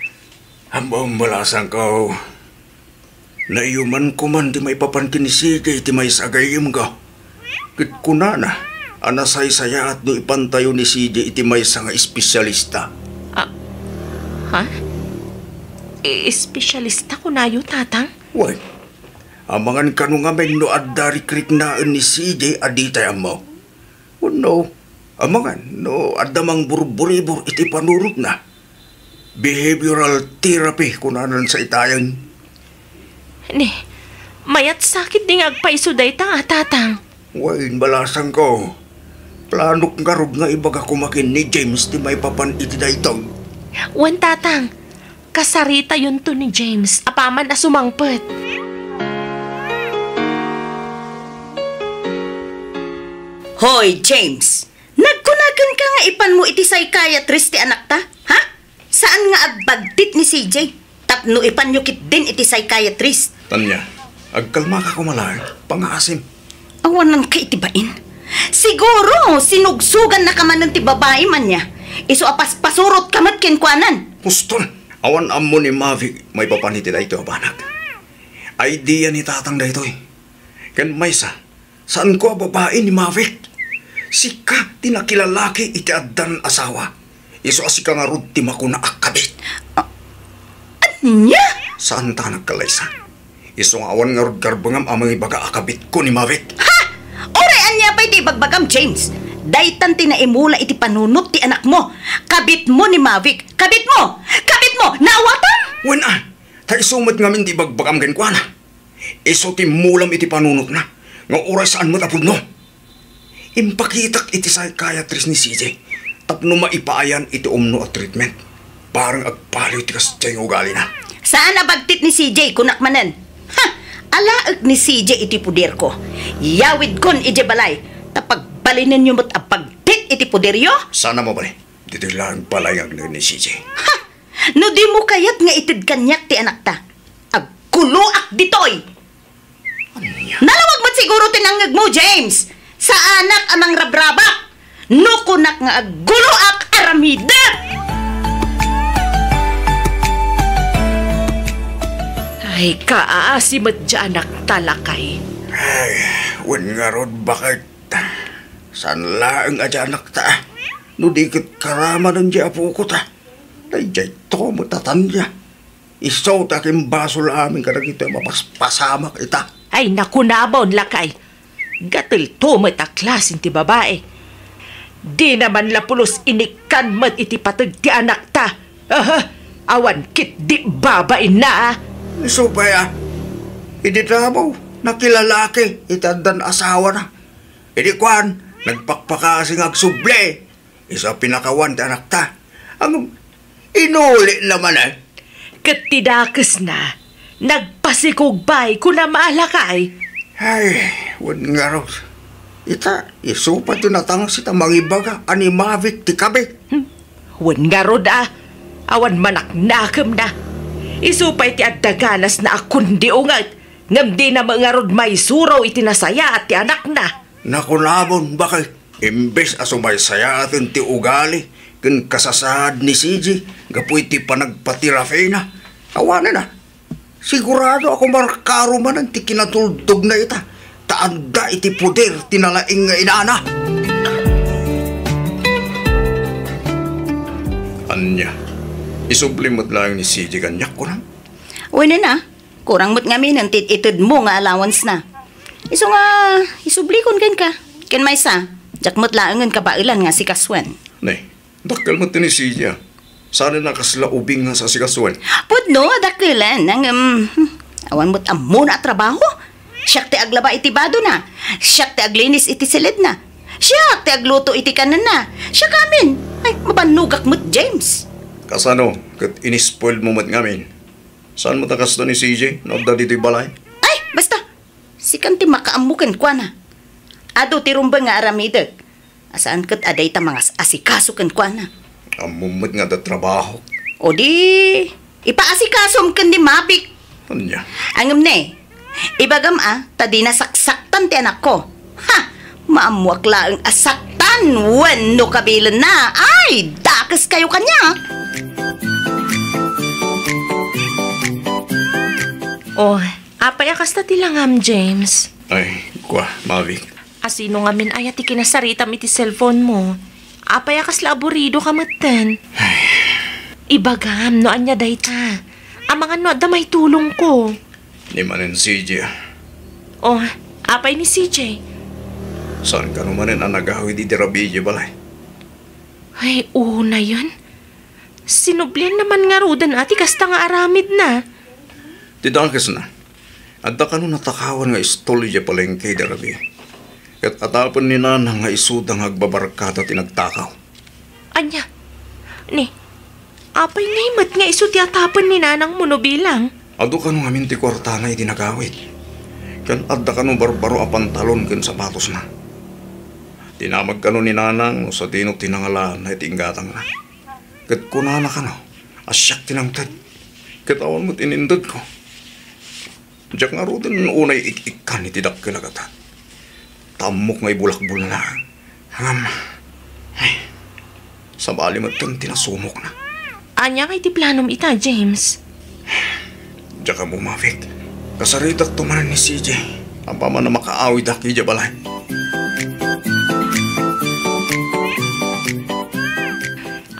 Ammom, balasangko. Naiyumanko man ti maipapan ken ni C J iti maysa a gayyemko. Ket kunana a nasaysayaat no ipantayo ni C J iti maysa nga espesialista. Ah, ha? E-, espesialista kunayo, Tatang? Wen, amangan kano ngamin no adda rikriknaen ni C J a ditay ammo. Wenno, amangan no adda mangburburibor iti panunotna. Behavioral therapy, kunanan sa itayen. Ni, mayat sakit di nga agpayso dayta, a, Tatang. Wen, balasangko. Planok ngarud nga ibaga koma ken ni James ti maipapan iti daytoy. Wen, Tatang. Kasaritayonto ni James apaman a sumangpet. Hoy, James! Nagkunakenka nga ipanmo iti psychiatrist ti anakta, ha? Saan nga agbagtit ni C J tapno ipanyo ketdin iti psychiatrist? Tanya, agkalmaka koma laeng, pangaasim. Awananka iti bain. Siguro, sinugsogannaka manen ti babai man nia. Isu a paspasurotka met kenkuanan. Pustol, awan ammo ni Mavic maipapan iti daytoy a banag. Idea ni Tatang daytoy. Ken maysa, saanko a babai ni Mavic. Sika ti nakilalaki iti addan asawa. Isu a sika ngarud ti makuna a kabit. A-, ania? Saanta a nagkallaysa. Isu nga awan ngarud karbengam a mangibaga a kabitko ni Mavic. Ha! Uray ania pay ti ibagbagam, James? Daytan ti naimula iti panunot ti anakmo. Kabitmo ni Mavic. Kabitmo! Kabitmo! Naawatam? Wen a, ta isu met ngamin ti ibagbagam kenkuana. Isu ti immulam iti panunotna, nga uray saan met a pudno. Impakitak iti psychiatrist ni C J tapno maipaayan iti umno a treatment. Bareng agpaliw ti kasdiay nga ugalina. Saan a bagtit ni C J, kunak manen. Ha! Alaek ni C J iti poderko. Yawidkon idiay balay, ta pagbalinenyo met a bagtit iti poderyo. Saan a mabalin. Ditoy laeng balay nga agnaed ni C J. Ha! No dimo kayat nga ited kaniak ti anakta, agguloak ditoy! Ania? Nalawag met siguro ti nangngegmo, James! Saanak a mangrabrabak! No kunak nga agguloak, aramidek! Ay, kaasi met diay anakta, lakay. Ay, wen ngarud, baket. Saan laeng a diay anakta, a? No di ket karamanen diay apoko ta. Daydiay to met a Tanya. Isu ti akimbasol amin kadagitoy a mapaspasamak ita. Ay, nakunamon, lakay. Gatel to met a klasen ti babai. Dina man la pulos inikkan met iti pateg ti anakta. Aha, awan ketdi babainna, a. Isu pay, a. Idi damo, nakilalaki iti addan asawana. Idi kuan, nagpakpakasi nga agsubli. Isu a pinakawan ti anakta. Ngem, inulina manen. Ket ti dakesna, nagpasikog pay, kunam a, lakay. Ay, wen ngarud. Ita, isu pay ti natangsit a mangibaga a ni Mavic ti kabit. Hmm. Wen ngarud, a. Awan manaknakemna. Isu pay ti adda ganasna a kundi unget, ngem dina met ngarud maisuro iti nasayaat ti anakna. Nakunamon, baket. Imbes a sumaysayaaten ti ugali ken kasasaad ni C J gapu iti panagpaterapina, awanen a. Sigurado a koma karumanen ti kinatuldogna ita, ta adda iti poder ti nalaing nga inana. Ania, isubli met laeng ni C J kaniak, kunam? Wen a, kurang met ngaminen ti itedmo nga allowance na. Isu nga, isublikon kenka. Ken maysa, diak met laengen kabaelan nga asikasoen. Ne, dakkel met ti ni C J, a. Saan a kasla ubing nga sasikasoen? Pudno, dakkelan, ngem, hmm, awan met ammona a trabaho. Siak ti aglaba iti badona. Siak ti aglinis iti siledna. Siak ti agluto iti kanenna. Siak amin. Ay, mabannogak met, James. Kasano, ket inispoil mo met ngamin? Saan met a kasta ni C J no adda ditoy balay? Ay, basta! Sikan ti makaammo kenkuana. Adu ti rumbeng nga aramidek. A saan ket a dayta mangas-asikaso kenkuana. Ammom met nga adda trabaho. O di, ipaasikasom ken ni Mavic. Ania? Ngem ne, ibagam a, ta dina saksaktan ti anakko. Ha! Maammoak laeng a saktan wenno kabilenna. Ay, dakeskayo kaniak! Oh, apay a kasta ti langam, James? Ay, kua, Mavic. A sino ngamin aya ti kinasaritam iti cellphone mo? Apay a kasla aburido ka metten? Ay. Ibagam no ania dayta. Amangan no adda maitulongko. Ni manen C J. Oh, apay ni C J? Saan kano manen a nagawid iti rabii iti balay? Ay, unayen. Sinublianna man ngaruden a ti kasta nga aramidna. Ti dakesna, adda kano natakawan nga istorya idiay palengke idi rabii. Ket atapen ni Nanang nga isuda nga agbabarkada ti nagtakaw. Ania? Ni, apay ngay met nga isu ti atapen ni Nanangmo no bilang? Adu kano ngamin ti kuartana idi nagawid. Ken adda kano barbaro a pantalon ken sapatosna. Dinamag kano ni Nanang no sadino ti nangalaanna iti inggatangna. Ket kunana kano a siak ti nangted. Ket awan met inintedko. Diak ngaruden unay ik-ikkan iti dakkel a gatad. Ta ammok nga ibulakbulna. Ngem, ay, sabali met ti nasumokna. Ania ngay ti planom ita, James? Diak ammo, Mavik. Kasaritakto manen ni C J. Apaman a makaawidak idiay balay.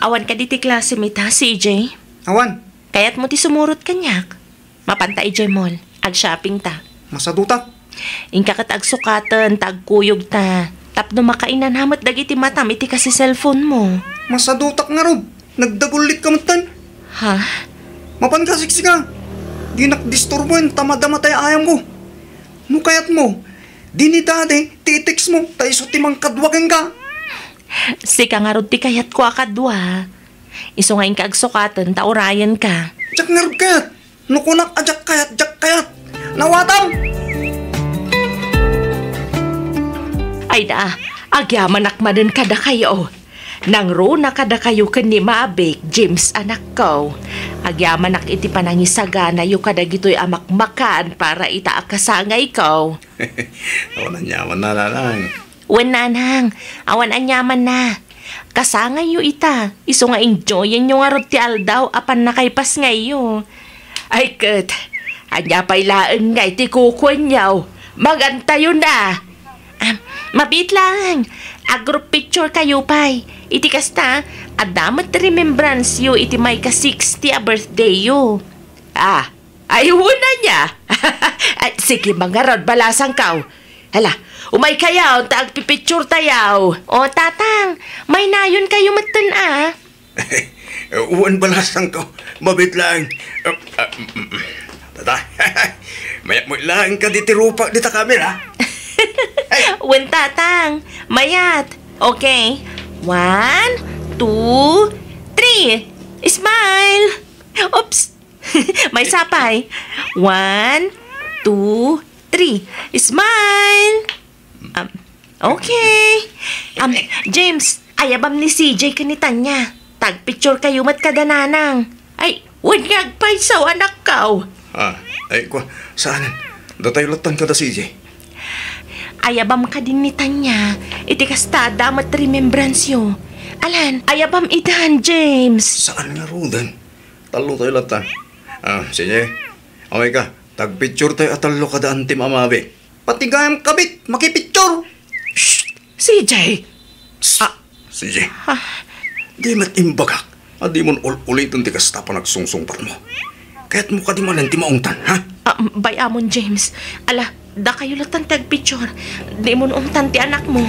Awan kadi ti klasem ita, C J? Awan. Kayatmo ti sumurot kaniak? Mapanta idiay mall. Ag-shopping ta. Masadutak. Inka ket agsukaten ta agkuyogta. Tapno makainana met dagiti matam iti kasi cellphone mo. Masadutak ngarud. Nagdagullitka metten. Ha? Mapanka siksika. Dinak disturboen ta madama tay ayamko. No kayatmo, dina ni Daddy ti i-text mo ta isu ti mangkadua kenka. Sika ngarud ti kayatko a kadua. Isu nga inka agsukaten ta urayenka. Diak ngarud kayat. No kunak a diak kayat, diak kayat. Nawatam! Ay da, agyamanak manen kadakayo. Nangruna kadakayo ken ni Mavik, James, anakko. Agyamanak iti panangisaganayo kadagitoy a makmakan para ita a kasangayko. Awan aniamanna, Nanang. Wen, Nanang, awan aniamanna. Kasangayyo ita, isu nga enjoyenyo ngarud ti aldaw a pannakaipasngayyo. Ay ket, ania pay laeng ngay ti kukuenyo? Mangantayona. Ah, mabiit laeng. A-group picture kayo pay. Iti kasta, adda met remembrance yo iti maika-sixty a birthday yo. Ah, ay, wen ania. Ay, sige, mangarud, balasangko. Hala, umay kayo, ta agpipicture tayo. O, Tatang, maynayon kayo metten, ah. Wen, balasangko. Mabiit laeng. Ah, ah, mm, mm. Tata, mayat mo laeng kadi ti rupak dita kamera. Wen, Tatang, mayat. Okay. One, two, three. Smile. Oops. Maysa pay. One, two, three. Smile. Um, okay. Um, James, ayabam ni C J ken ni Tanya. Tagpicture kayo met kada Nanang. Ay, wen nga agpayso, anakko. Ah, ay, kwa, saan? Datayo lattan kada C J. Ayabam kadin ni Tanya, iti kasta, adda met remembrance yo. Alan, ayabam idan, James. Saan ngaruden? Tallo tayo latta. Ah, sige. Okay ka. Tagpicture tayo a tallo kada antim a Mavi. Pati gayam kabit, makipicture. Shh! C J! Ah. C J. Ah. Di met imbagak a dimon ul-uliton ti kasta panagsungsungpatmo. Kayatmo kadi manen ti maungtan, ha? Ah, bay-amon, James. Ala, dakayo lattan ti agpicture. Dimon ungtan ti anakmo.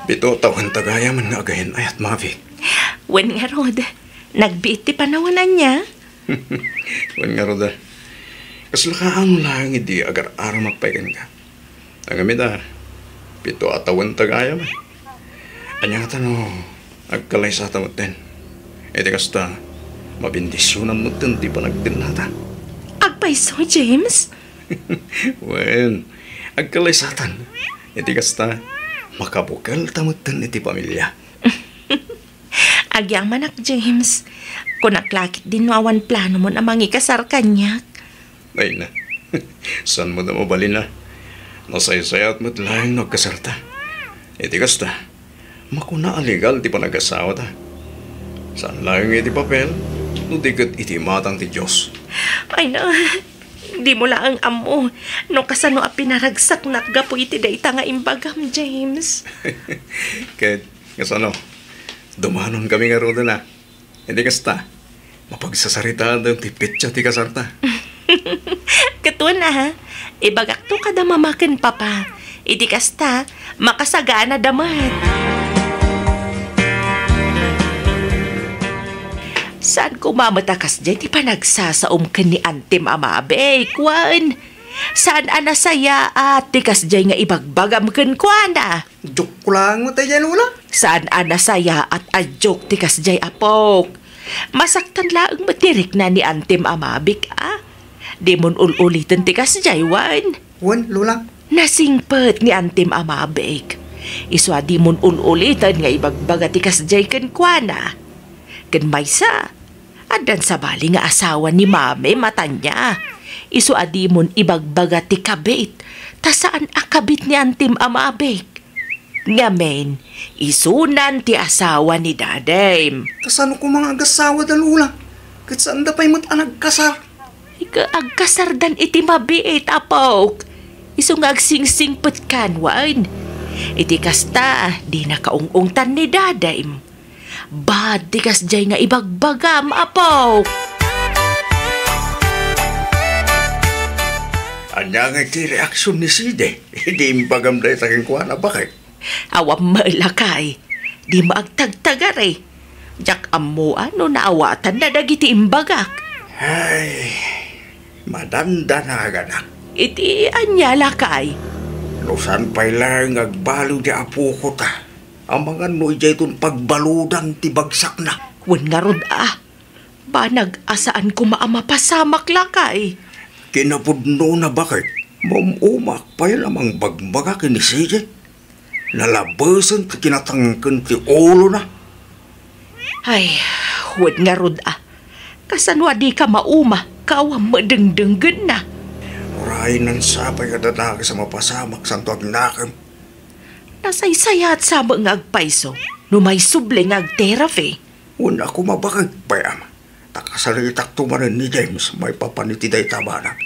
Pito a tawen ta gayam nga agayan-ayat, Mavi. Wen ngarud, nagbiit ti panawen ania? Wen ngarud, a. Kasla kaano laeng idi agar-aramak pay kenka. Ngem ita, pito a tawen ta gayam, a. Ania ngata no agkalaysata metten? Iti kasta, mabendisionan metten ti panagdennata. Agpayso, James? Wen, agkalaysatan. Iti kasta, makabukelta metten iti pamilia. Agyamanak, James. Kunak la ketdin no awan planomon a mangikasar kaniak. Ay na. Saan met a mabalin a? Nasaysayat met laeng no agkasarta. Iti kasta, makuna a legal ti panagasawata. Saan laeng iti papel, no di ket iti imatang ti Dios. Ay na, dimo laeng ammo no kasano a pinaragsaknak gapu iti dayta nga imbagam, James. Ket, kasano? Dumanonkami ngaruden a. Iti kasta, mapagsasaritaen ti petsa ti kasarta. Ket wen a, Ibagakto kada mama ken papa. Idi kasta, makasagana da met. Saan koma met a kasdiay ti panagsasaom ken ni antim a mabik, wen? Saan a nasayaat ti kasdiay nga ibagbagam kenkuana? Joke lang met daydiay, Lola. Saan a nasayaat a joke ti kasdiay, apok? Masaktan laeng met ti rikna ni antim a mabik, a? Dimon ul-uliten ti kasdiay, wen? Wen, Lola. Nasingpet ni antim a mabik. Isu a dimon ul-uliten nga ibagbaga ti kasdiay kenkuana. Ken maysa, addan sabali nga asawa ni Mami matanya. Isu a dimon ibagbaga ti kabit, ta saan a kabit ni antim a mabik. Ngamin, isunan ti asawa ni Dadim. Kasano koma nga agasawada, Lola? Ket saanda pay met a nagkasar? Ika, agkasardan iti mabiit, apok. Isu nga agsingsingpetkan, wen? Iti kasta, dina kaung-ungtan ni Dadim. Bad ti kasdiay nga ibagbagam, apok. Ania nga iti reaksion ni Sidi? Idi imbagam dayta kenkuana, bakit? Awan met, lakay. Dimo agtagtagari. Diak ammoan no naawatanna dagiti imbagak. Ay, madandanaganak. Iti ania, lakay? No saan pay laeng nga agbaliw ti apoko ta, amangan no idiayton pagbaludan ti bagsakna. Wen ngarud a, banag a saan koma a mapasamak, lakay. Kinapudnona, bakit? Maum-umaak pay la mangbagbaga ken ni Sidi. Nalabesen ti kinatangken ti ulona. Ay, wen ngarud a. Kasano a dika mauma, ka awan met dengdenggenna? Uray, saan pay nga dadages a mapasamak, saanto agnakem. Nasaysayaat sa met nga agpayso, no maisubli nga agterapi. Wen a koma, bakit pay, ama? Ta kasaritakto manen ni James maipapan iti dayta a banag.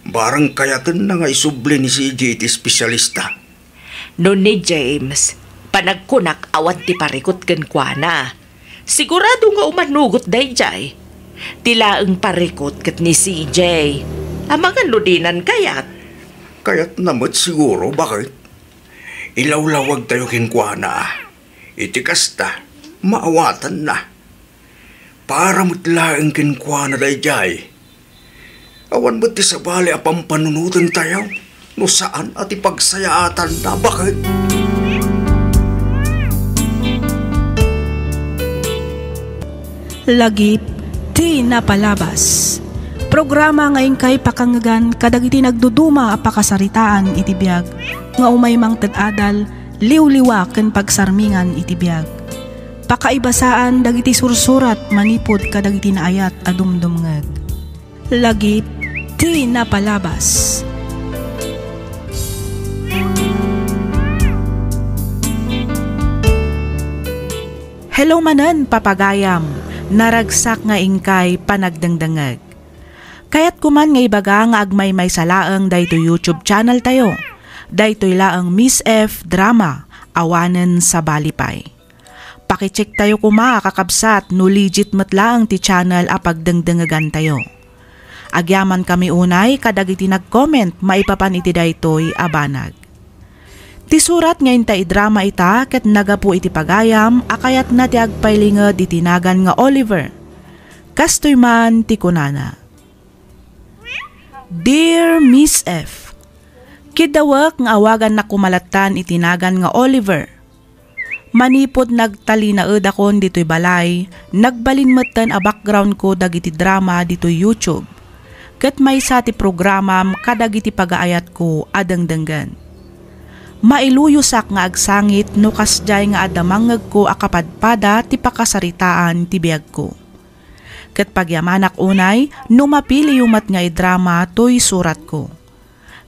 Barang kayatenna nga isubli ni Sidi iti espesialista. No ni James, panagkunak awan ti parikut kenkuana. Sigurado nga umanugot daydiay. Ti laeng parikut ket ni C J. Amangan no dinan kayat. Kayatna met siguro, bakit? Ilawlawagtayo kenkuana. Iti kasta, maawatanna. Para met laeng kenkuana daydiay. Awan met ti sabali a pampanunotentayo no saan a ti pagsayaatanna, bakit? Lagip ti napalabas. Programa nga inkay pakangngegan kadagiti nagduduma a pakasaritaan iti biag nga umay mangted adal, liwliwa ken pagsarmingan iti biag. Pakaibasaan dagiti sursurat manipud kadagiti naayat a dumdumngeg. Lagip ti napalabas. Hello manen, papagayam. Naragsak nga inkay panagdengdengeg. Kayatko man nga ibaga nga agmaymaysa laeng daytoy YouTube channel tayo. Daytoy laeng Miss F Drama, awanen sabali pay. Pakichecktayo koma, kakabsat, no legit met laeng ti channel a pagdengdengegantayo. Agyamankami unay kadagiti nag-comment maipapan iti daytoy a banag. Ti surat nga inta idrama ita ket naggapu iti pagayam a kayatna ti agpailinged iti nagan nga Oliver. Kastoy man ti kunana, Dear Miss F, kiddawek nga awagannak koma lattan iti nagan nga Oliver. Manipud nagtalinaedakon ditoy balay, nagbalin metten a background ko dagiti drama ditoy YouTube. Ket maysa ti programam kadagiti pagaayatko a dengdenggen. Mailuyosak nga agsangit no kasdiay nga adda mangngegko a kapadpada ti pakasaritaan ti biagko. Ket pagyamanak unay no mapiliyo met nga idrama toy suratko.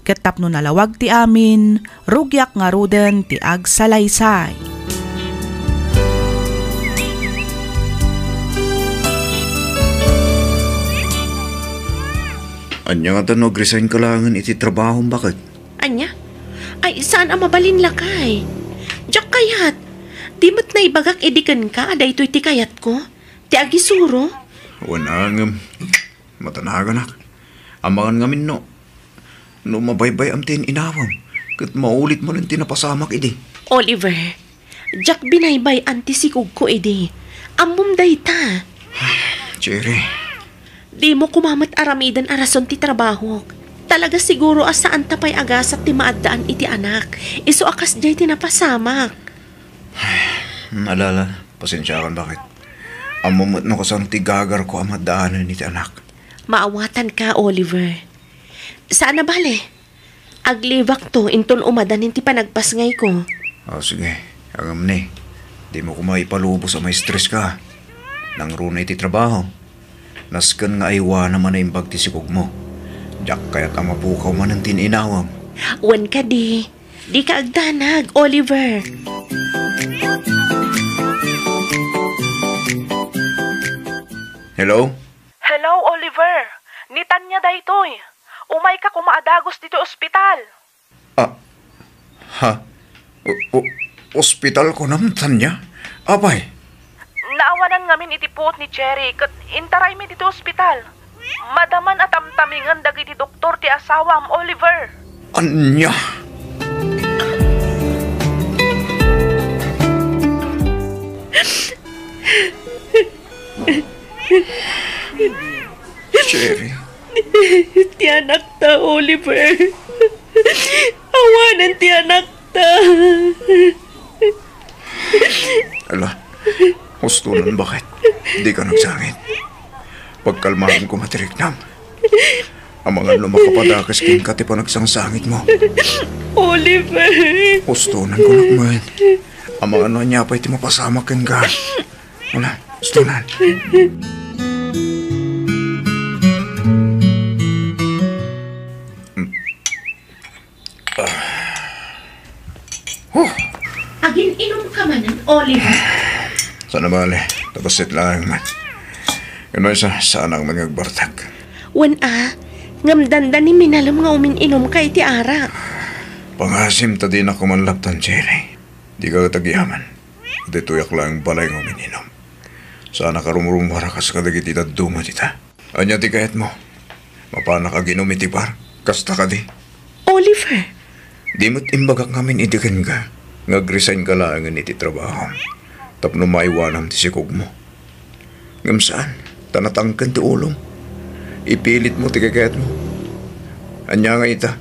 Ket tapno nalawag ti amin, rugiak ngaruden ti agsalaysay. Ania ngata no agresign ka laengen iti trabahom, bakit? Ania? Ay, saan a mabalin, lakay? Diak kayat. Di met naibagak idi kenka a daytoy ti kayatko, ti agisuro. Wen a ngem, matanaganak. Amangan ngamin no. No mabaybay-am ti in-inawam, ket maulit manen ti napasamak idi. Oliver, diak binaybay-an ti sikogko idi. Ammom dayta. Cherry. Dimo koma met aramiden a rason ti trabahok. Talaga siguro a saanta pay a gasat ti maaddaan iti anak. Isu a kasdiay ti napasamak. Alala, pasensiakan, baket. Ammom met no kasano ti gagarko a maaddaanen iti anak. Maawatanka, Oliver. Saan a bale. Aglibakto inton umadanin ti panagpasngayko. O, sige. Ngem ni, dimo koma ipalubos a maistreska. Nangruna iti trabaho. Nasken nga aywanam a naimbag ti sikogmo. Diak kayat a mapukaw manen ti in-inawam. Wen kadi, dika agdanag, Oliver. Hello? Hello, Oliver. Ni Tanya daytoy. Umayka koma a dagus ditoy ospital. Ah, ha? O-, o-, ospital kunam, Tanya? Apay? Naawanan ngamin iti puot ni Cherry ket intaraymi ditoy ospital. Madaman a tamtamingen dagiti doktor ti asawam, Oliver. Ania? Cherry. Ti anakta, Oliver. Awanen ti anakta. Ala, hustonan, baket. Dika nagsangit. Pagkalmaen koma ti riknam. Amangan no makapadakes kenka ti panagsangsangitmo. Oliver. Hustonan ko, nak, man. Amangan no ania pay ti mapasamak kenka. Wala, hustonan. Huh. Agin-inom ka manen, Oliver? Saan a bale, ta bassit laeng man. Ket maysa, saanak man nga agbartek. Wen a, ngem dandani minalem nga umin-inom ka iti arak. Pangasim ta dinak koma laptan, Cherry. Dika ket agyaman. Ditoyak laeng balay nga umin-inom. Saanak a rumrummuar a kas kadagiti dadduma dita. Ania ti kayatmo? Mapanak aginom iti bar? Kasta kadi? Oliver! Di met imbagak ngamin idi kenka nga agresign ka laengen iti trabahom tapno maaywanam ti sikogmo. Ngem saan, ta natangken ti ulom. Ipilitmo ti kayatmo. Ania nga ita?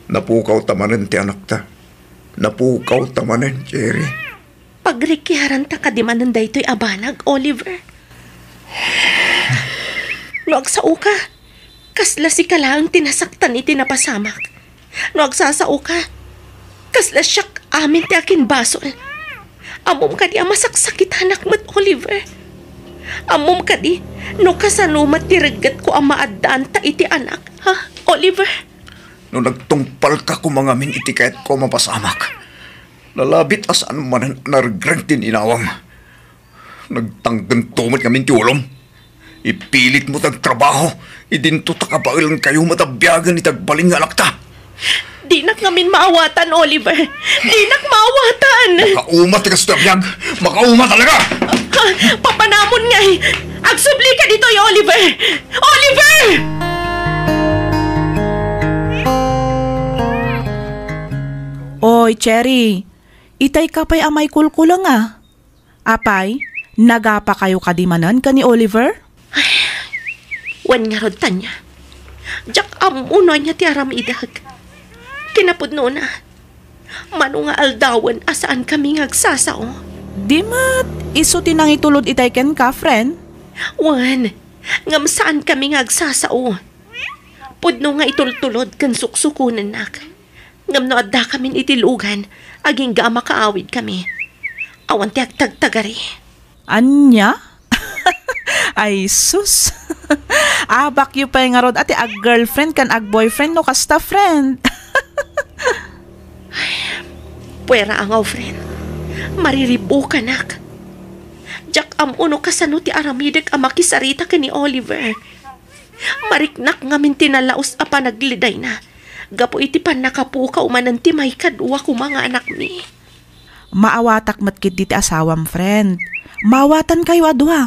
Napukaw ta manen ti anakta. Napukaw ta manen, Cherry. Pagrikiaranta kadi manen daytoy a banag, Oliver? No agsaoka, kasla sika laeng ti nasaktan iti napasamak. No agsasaoka, kasla siak amin ti akinbasol. Ammom kadi a masaksakitanak met, Oliver? Ammom kadi no kasano met ti reggetko a maaddaanta iti anak, ha, Oliver? No nagtungpalka koma ngamin iti kayatko a mapasamak, nalabit a saan manen a naregreg ti in-inawam. Nagtanggento met ngamin ti ulom. Ipilitmo ti agtrabaho, idinto ta kabaelankayo met a biagen iti agbalin nga anakta. Dinak ngamin maawatan, Oliver. Dinak maawatan. Makauma ti kastoy a biag. Makauma talaga! Ah, papanamon ngay. Agsubli ka ditoy, Oliver! Oliver! Oy, Cherry. Itay ka pay a maikulkuleng a. Apay, nagapakayo kadi manen ken ni Oliver? Ay, wen ngarud, Tanya. Diak ammo no ania ti aramidek. Kinapudnona, mano nga aldawen a saankami nga agsasao. Di met isu ti nangitulod itay kenka, friend? Wen, ngem saankami nga agsasao. Pudno nga itultulod ken suksukonennak. Ngem no addakamin iti lugan, agingga a makaawidkami. Awan ti agtagtagari. Ania? Ay, sus! Abakyo pay ngarud a ti ag-girlfriend ken ag-boyfriend no kasta, friend. Puera a ngaw, friend. Mariribukanak. Diak ammo no kasano ti aramidek a makisarita ken ni Oliver. Mariknak ngamin ti nalaus a panagledayna gapu iti pannakapukaw manen ti maikadua koma nga anakmi. Maawatak met ketdi ti asawam, friend. Maawatankayo a dua.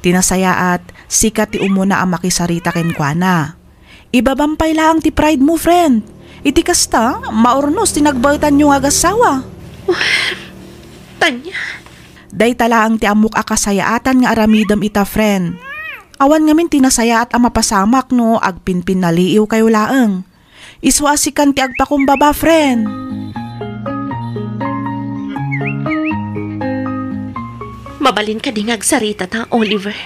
Ti nasayaat, sika ti umuna a makisarita kenkuana. Ibabam pay laeng ti pride mo, friend. Iti kasta, maurnos ti nagbaetanyo nga agassawa. Tanya. Dayta laeng ti ammok a kasayaatan nga aramidem ita, friend. Awan ngamin ti nasayaat a mapasamak no agpinpinnaliiwkayo laeng. Isu a sikan ti agpakumbaba, friend. Mabalin kadi nga agsarita ta, Oliver?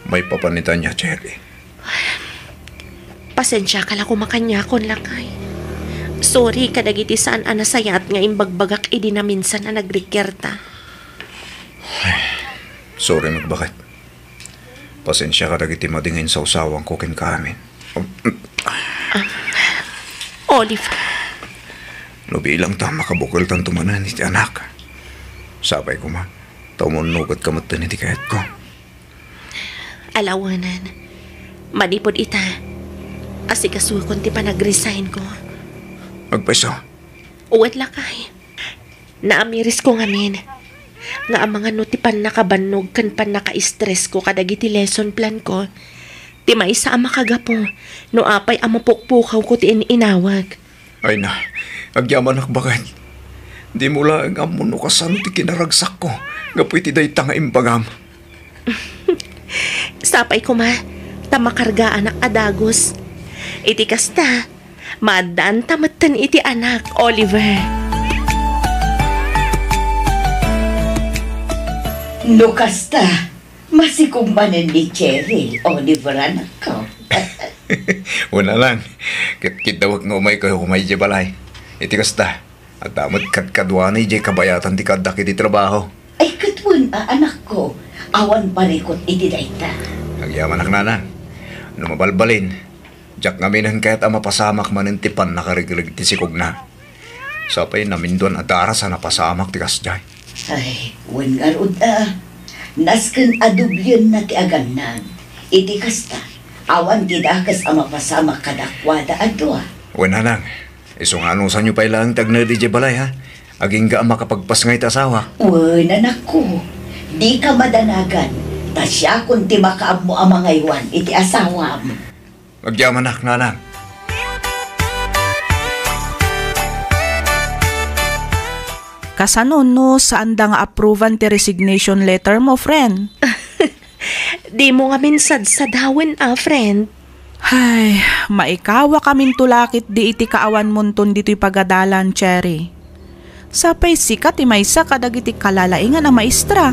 Maipapan ni Tanya, Cherry. Pasensiaka la koma kaniakon, lakay. Sorry kadagiti saan a nasayaat nga imbagbagak idi naminsan a nagrikiarta. Sorry met, baket. Pasensiaka dagiti madi nga insawsawangko kenka amin. Oliver. No bilang ta makabukeltanto manen iti anak. Sapay koma, ta umunnogetka metten iti kayatko. Ala wen. Manipud ita, asikasuakon ti panag-resignko. Agpayso? Wen, lakay. Naamirisko ngamin nga amangan no ti pannakabannog ken pannaka-stressko kadagiti lesson planko ti maysa a makagapu no apay a mapukpukawko ti in-inawek. Ay na, agyamanak, baket. Dimo laeng ammo no kasano ti kinaragsakko gapu iti dayta nga imbagam. Sapay koma, ta makargaanak a dagus. Iti kasta, maaddaanta metten iti anak, Oliver. No kasta, masikog manen ni Cheryl, Oliver, anakko. Wen lang, ket kiddawek nga umaykayo koma idiay balay. Iti kasta, adda met kadkaduana idiay kabayatan ti kaaddak iti trabaho. Ay, ket wen a, anakko, awan parikut iti dayta. Agyamanak, nanang. No mabalbalin, diak ngaminen kayat a mapasamak manen ti pannakarigreg ti sikogna. Sapay naminduan a daras a napasamak ti kasdiay. Ay, wen ngarud a. Nasken a dublienna ti agannad. Iti kasta, awan ti dakes a mapasamak kadakuada a dua. Wen, nanang, isu nga anusanyo pay laeng ti agnaed idiay balay, ha? Agingga a makapagpasngay ti asawak. Wen, anakko, dika madanagan, ta siakon ti makaammo a mangaywan iti asawam. Agyamanak, nanang. Kasano no saanda nga approvean ti resignation letter mo, friend? Dimo ngamin sadsadawen a, friend. Hay, maikawakaminto la ketdi iti kaawanmonton ditoy pagadalan, Cherry. Sapay sika ti maysa kadagiti kalalaingan a maestra.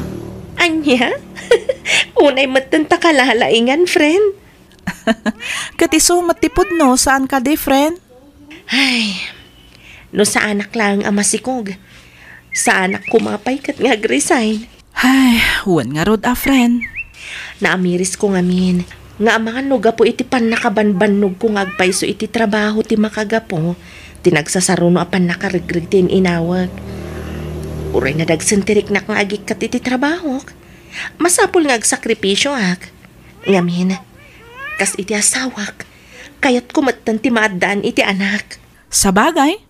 Ania? Unay metten ta kalalaingan, friend. Ket isu met ti pudno, saan kadi, friend? Ay, no saanak laeng a masikog, saanak koma pay ket nga agresign. Ay, wen ngarud a, friend. Naamirisko ngamin nga amangan no gapu iti pannakabanbannogko nga agpayso iti trabaho ti makagapu ti nagsasaruno a pannakaregreg ti in-inawek. Uray nadagsen ti riknak nga agikkat iti trabahok, masapul nga agsakripisioak. Ngamin, kas iti asawak, kayatko metten ti maaddaan iti anak. Sabagay,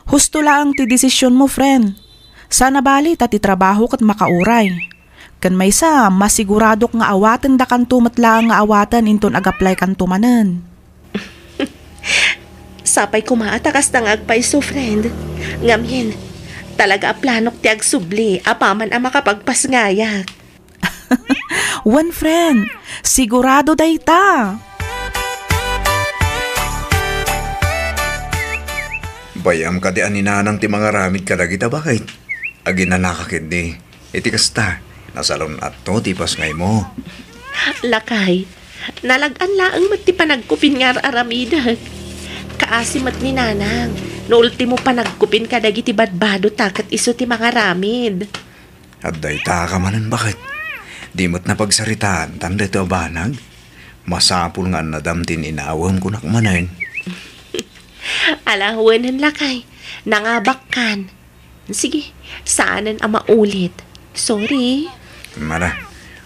husto laeng ti desisionmo, friend. Saan a bali ta ti trabaho ket makauray. Ken maysa, masiguradok nga awatendakanto met laeng nga awaten inton ag-applykanto manen. Sapay koma a ta kasta nga agpayso, friend. Ngamin, talaga a planok ti agsubli apaman a makapagpasngayak. Wen, friend, sigurado dayta. Bay-am kadi a ni nanang ti mangaramid kadagita, baket? Aginanaka ketdi. Iti kasta, nasalun-atto ti pasngaymo. Lakay, nalag-an laeng met ti panagkupin nga ar-aramidek. Kaasi met ni nanang, no ultimo panagkupin kadagiti badbadota ket isu ti mangaramid. Adda itaka manen, baket? Di met napagsaritaan tan daytoy a banag? Masapul nga annadam ti in-inawem, kunak manen. Ala, wenen lakay. Nangabakkan. Sige, saanen a maulit. Sorry. Mara,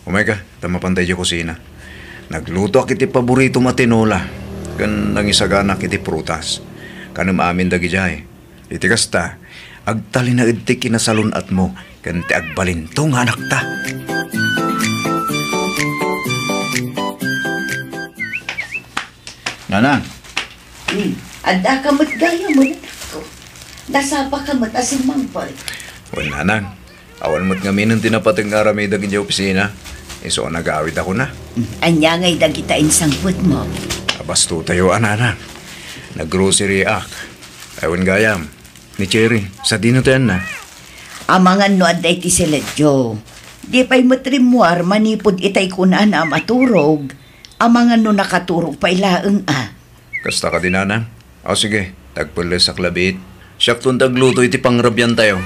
umayka, ta mapantay idiay kusina. Naglutoak iti paboritom a tinola, ken nangisaganak iti prutas. Kanem amin dagidiay. Iti kasta, agtalinaed ti kinasalun-atmo ken ti agbalinto nga anakta. Nanang, Hmm. Addaka met gayam, anakko. Nasapaka met a simmangpet. Wen, nanang. Awan met ngamin ti napateg nga aramidek idiay opisina. Isu a nagawidakon. Hmm. Ania ngay dagita insangpetmo? Abastotayo a, nanang. Naggrocery ak. Ay, wen gayam. Ni Cherry, sadino ti anna? Amangan no adda iti siledyo. Di pay met rimmuar manipud itay kunana a maturog. Amangan no nakaturog pay laeng a. Kasta kadi, nanang? O sige, tagpellesak labiit. Siakton ti agluto iti pangrabiantayo.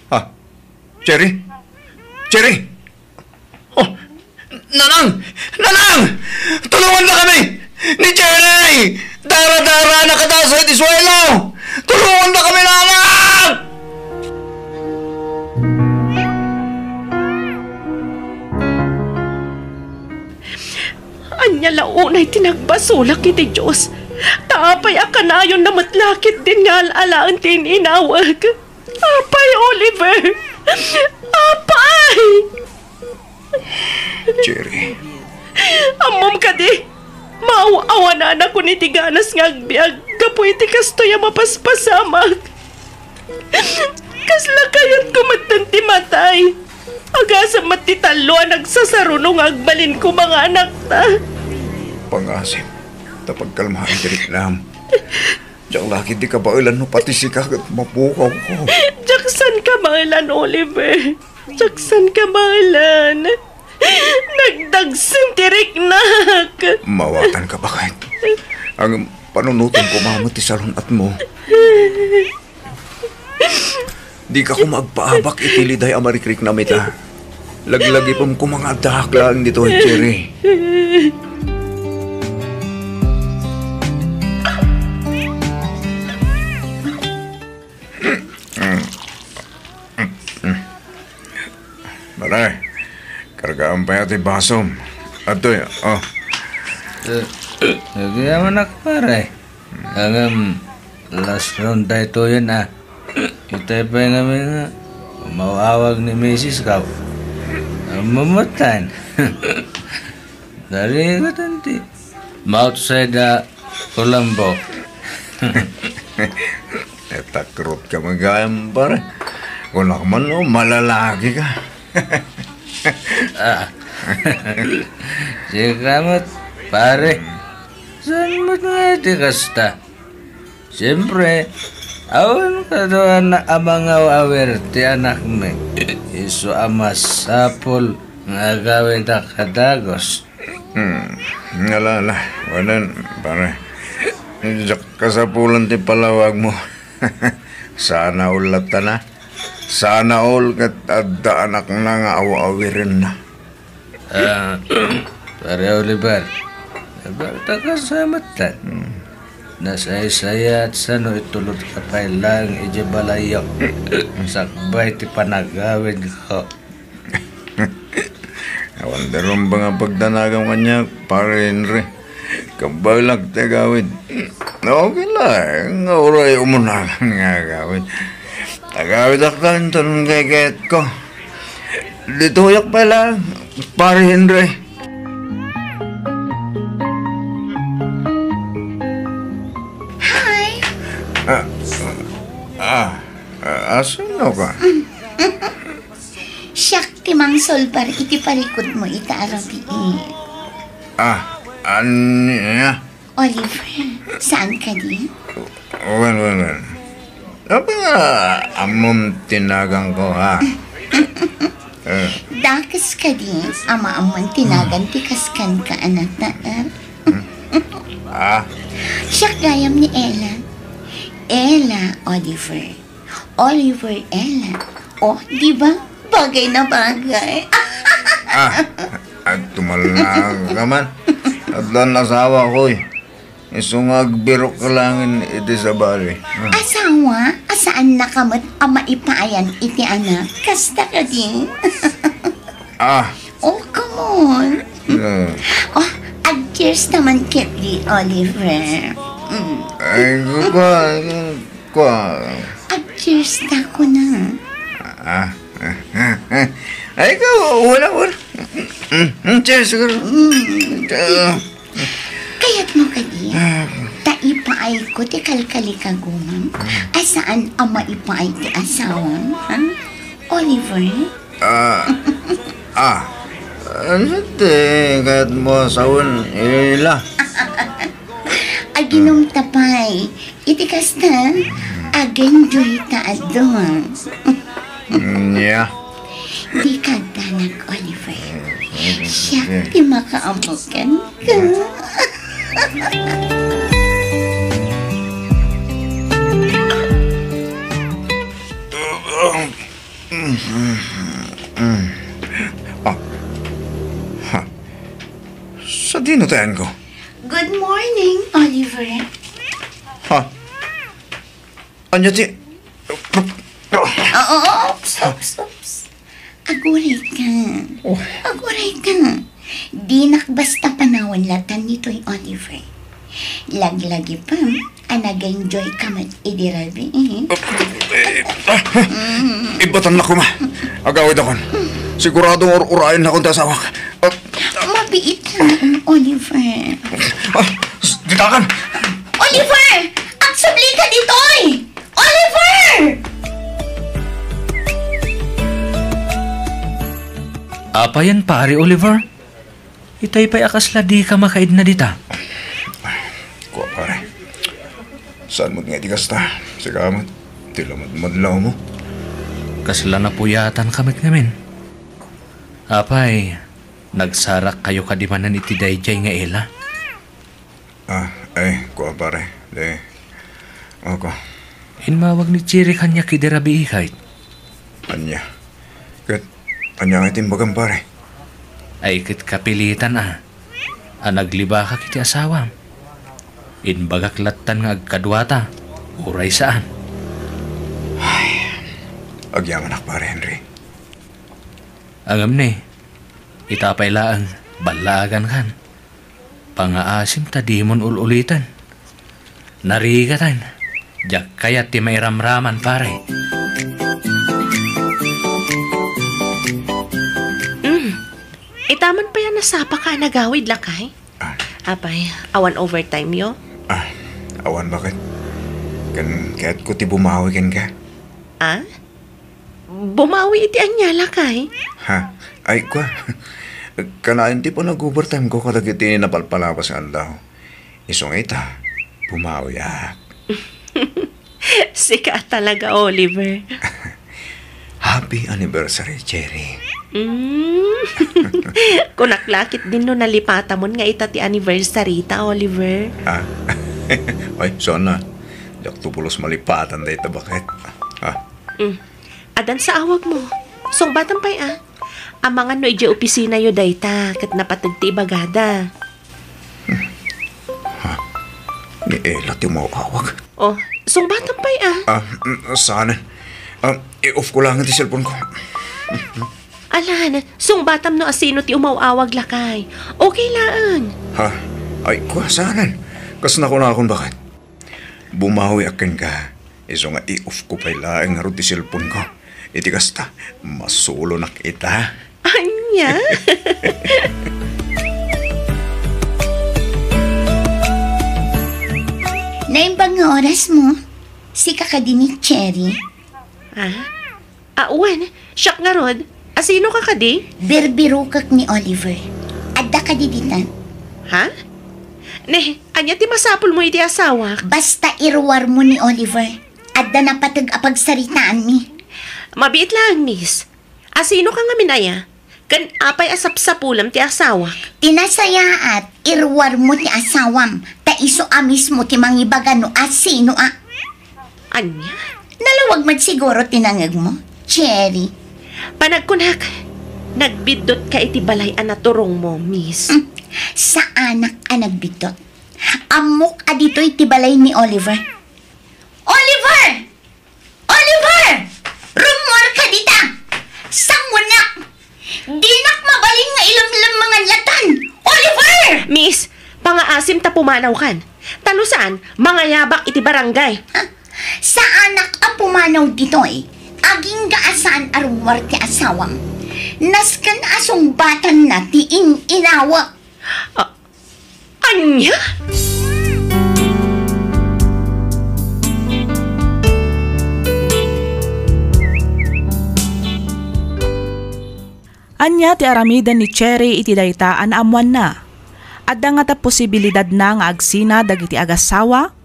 Ah, Cherry? Cherry? Oh, nanang! Nanang! Tulongandakami! Ni Cherry! Dara-dara a nakataas iti suelo! Tulongandakami, nanang! Ania la unay ti nagbasolak iti Dios? Ta apay a kanayonna met la ketdin nga al-alaen ti in-inawek? Apay, Oliver! Apay! Cherry. Ammom kadi, maaw-awananakon iti ganas nga agbiag gapu iti kastoy a mapaspasamak. Kasla kayatko metten ti matay. Agasem met ti tallo a nagsasaruno nga agbalin koma nga anakta. Pangasim, ta pagkalmaen ti riknam. Diak la ketdi kabaelan no pati sika ket mapukawko. Diak saan kabaelan, Oliver. Diak saan kabaelan. Nagdagsen ti riknak. Maawatanka, baket. Ngem panunoten koma met ti salun-atmo. Dika koma agpaabak iti liday a marikriknam ita. Laglagipem koma nga addaak laeng ditoy, Cherry. Pare, kargaam pay ti basom. Adtoy, oh. Eh, agyaman ak, pare. Ngem, last round daytoyen, a. Itay pay ngamin nga umaw-awag ni misis ko. Mamatan. Narigatan ti ma-outside a Colombo. Etakrot ka met gayam, pare. Kunak man, no, malalaki ka. Ah. Sika met, pare. Saan met nga iti kasta? Siempre, awan kaduana a mangaw-awir ti anakmi. Isu a masapul nga agawidak a dagus. Hmm, ala, ala, wen, pare. Diak kasapulan ti palawagmo. Sana all latta na. Sana all ket adda anakna nga aw-awirenna. Ah, Pare Oliver, nabalta ka sa matan. Hmm. Nasaysayaat sano itulod ka pay laeng idiay balayyo. Sakbay ti panagawidko. Awan da rumbeng a pagdanagam kaniak, Pare Henry. Kabaelak ti agawid. Okay la, nga uray umunakan nga agawid. Agawidak ta inton kaykayatko. Ditoyak pay laeng, Pare Henry. Hi! Ah, ah, ah, asino ka? Siak ti mangsolbar iti parikutmo ita a rabii. Ah, ania? Oliver, saan kadi? Wen, wen, wen. Apay nga ammom ti naganko, ha? Eh. Dakes kadi a maammon ti nagan ti kaskanka a nataer? Ah? Siak gayam ni Ella. Ella, Oliver. Oliver Ella. Oh, di ba? Bagay na bagay. Ah, agtumalna ka man. Addan asawa koy. Isu nga agbirok ka laengen iti sabali. Ah. Asawa? A saannaka met a maipayan iti anak. Kasta kadi? Ah. Oh, come on. Eh. Oh, ag-cheers ta man ketdi, Oliver. Mm. Ay, kua, kua. Ag-cheers ta, kuna. Ah. Ay, ikaw, wala, wala. Mm, mm, cheers, siguro. Mm. Ah. Kayatmo kadi, ah, ta ipaayko ti kalkalikagumam, a saan a maipaay ti asawam, ha? Oliver? Ah, ah, ano ti kayatmo a sawen, Ela? Aginumta pay. Iti kasta, ag-enjoy ta adu. Nya. Dika agdanag, Oliver. Siak ti makaammok kenka. Ah. Ha. Sadino ti ayanko? Good morning, Oliver. Ha? Ania ti... Oo, oops, oops, oops. Aguray ka. Oh. Aguray ka. Dinak basta panawan latan ditoy, Oliver. Laglagipem a nag-enjoy ka met idi rabii, eh. Eh, ah, ibatannak koma. Agawidakon. Sigurado nga ur-uraennakon ti asawak. Ah, mabiit laeng, Oliver. Ah, s-, ditakan! Oliver! Agsubli ka ditoy! Oliver! Apayen, Pare Oliver? Itay pay a kasla dika makaidna dita. Kua, pare. Saan met nga iti kasta? Sika met, ti lamadmadlawmo. Kasla napuyatanka met ngamin. Apay, nagsarakkayo kadi manen iti daydiay nga ela? Ah, ay, kua, pare. Di, ako. Immawag ni Cherry kaniak idi rabii, kayat. Ania? Ket ania nga iti imbagam, pare? Ay, ket kapilitan a, a naglibakak iti asawam. Imbagak lattan nga agkaduata, uray saan. Ay, agyamanak, pare Henry. Ngem ni, ita pay laeng, ballaagankan. Pangaasim ta dimon ul-uliten. Narigatan, diak kayat ti mairamraman, pare. Mm. Ita man pay a nasapaka a nagawid, lakay? Ah. Apay, awan overtime yo? Ah, awan, baket. Ken kayatko ti bumawi kenka. Ah? Bumawi iti ania, lakay? Ha? Ay, kua. Kanayon ti panag-overtime ko kadagiti napalpalabas nga aldaw. Isu nga ita, bumawiak. Sika talaga, Oliver. Happy anniversary, Cherry. Mm. Kunak la ketdin no nalipatamon nga ita ti anniversary ta, Oliver. Ah. Ay, sana. Diak to pulos malipatan dayta, baket. Ah. Mm. Adda sa awagmo. Sungbatam pay a. Amangan no idiay opisinayo dayta, ket napateg ti ibagada. Ha? Ni Ella ti umaw-awag? Oh, sungbatam pay a. Ah, mm, saan? Ah, i-off ko laeng ti cellphone ko. Alan, sungbatam no asino ti umaw-awag, lakay. Okay laeng. Ha? Ay, kua, saan? Kas nakunakon, baket? Bumawiak kenka. Isu nga i-off ko pay laeng ngarud ti cellphone ko. Iti kasta, masulonak ita. Ania? Naimbag nga orasmo. Sika kadi ni Cherry? Ah? Awan, siak ngarud. Asinoka kadi? Birbirokek ni Oliver. Adda kadi ditan? Ha? Ne, ania ti masapulmo iti asawak? Basta iruarmo ni Oliver. Adda napateg a pagsaritaanmi. Mabiit laeng, miss. Asinoka ngamin aya? Ken apay a sapsapulem ti asawak? Ti nasayaat, iruarmo ti asawam, ta isu a mismo ti mangibaga no asino a. Ania? Nalawag met siguro ti nangegmo, Cherry. Panagkunak, nagbiddotka iti balay a naturongmo, miss. Hmm, saanak a nagbiddot. Ammok a ditoy ti balay ni Oliver. Oliver! Oliver! Rummuarka dita! Sangonak! Dinak mabalin nga ilemlemmengan latan! Oliver! Miss, pangaasim ta pumanawkan. Ta no saan, mangayabak iti barangay. Ha? Saanak a pumanaw ditoy. Agingga a saan a rummuar ti asawam. Nasken a sungbatanna ti in-inawek. A-, ania? Ania ti aramiden ni Cherry iti dayta a naammoanna? Adda ngata posibilidadna nga agsina dagiti agassawa?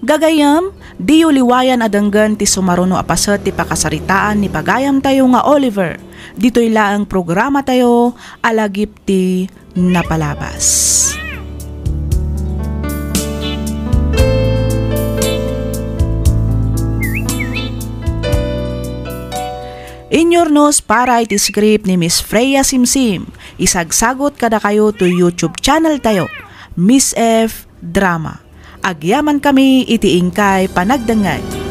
Gagayyem, diyo liwayan a denggen ti sumaruno a paset ti pakasaritaan ni pagayamtayo nga Oliver. Ditoy laeng programatayo a lagip ti napalabas. Inyurnos para iti script ni Miss Freya Simsim, isagsagut kadakayo to YouTube channel tayo, Miss F Drama. Agyamankami iti inkay panagdengngeg.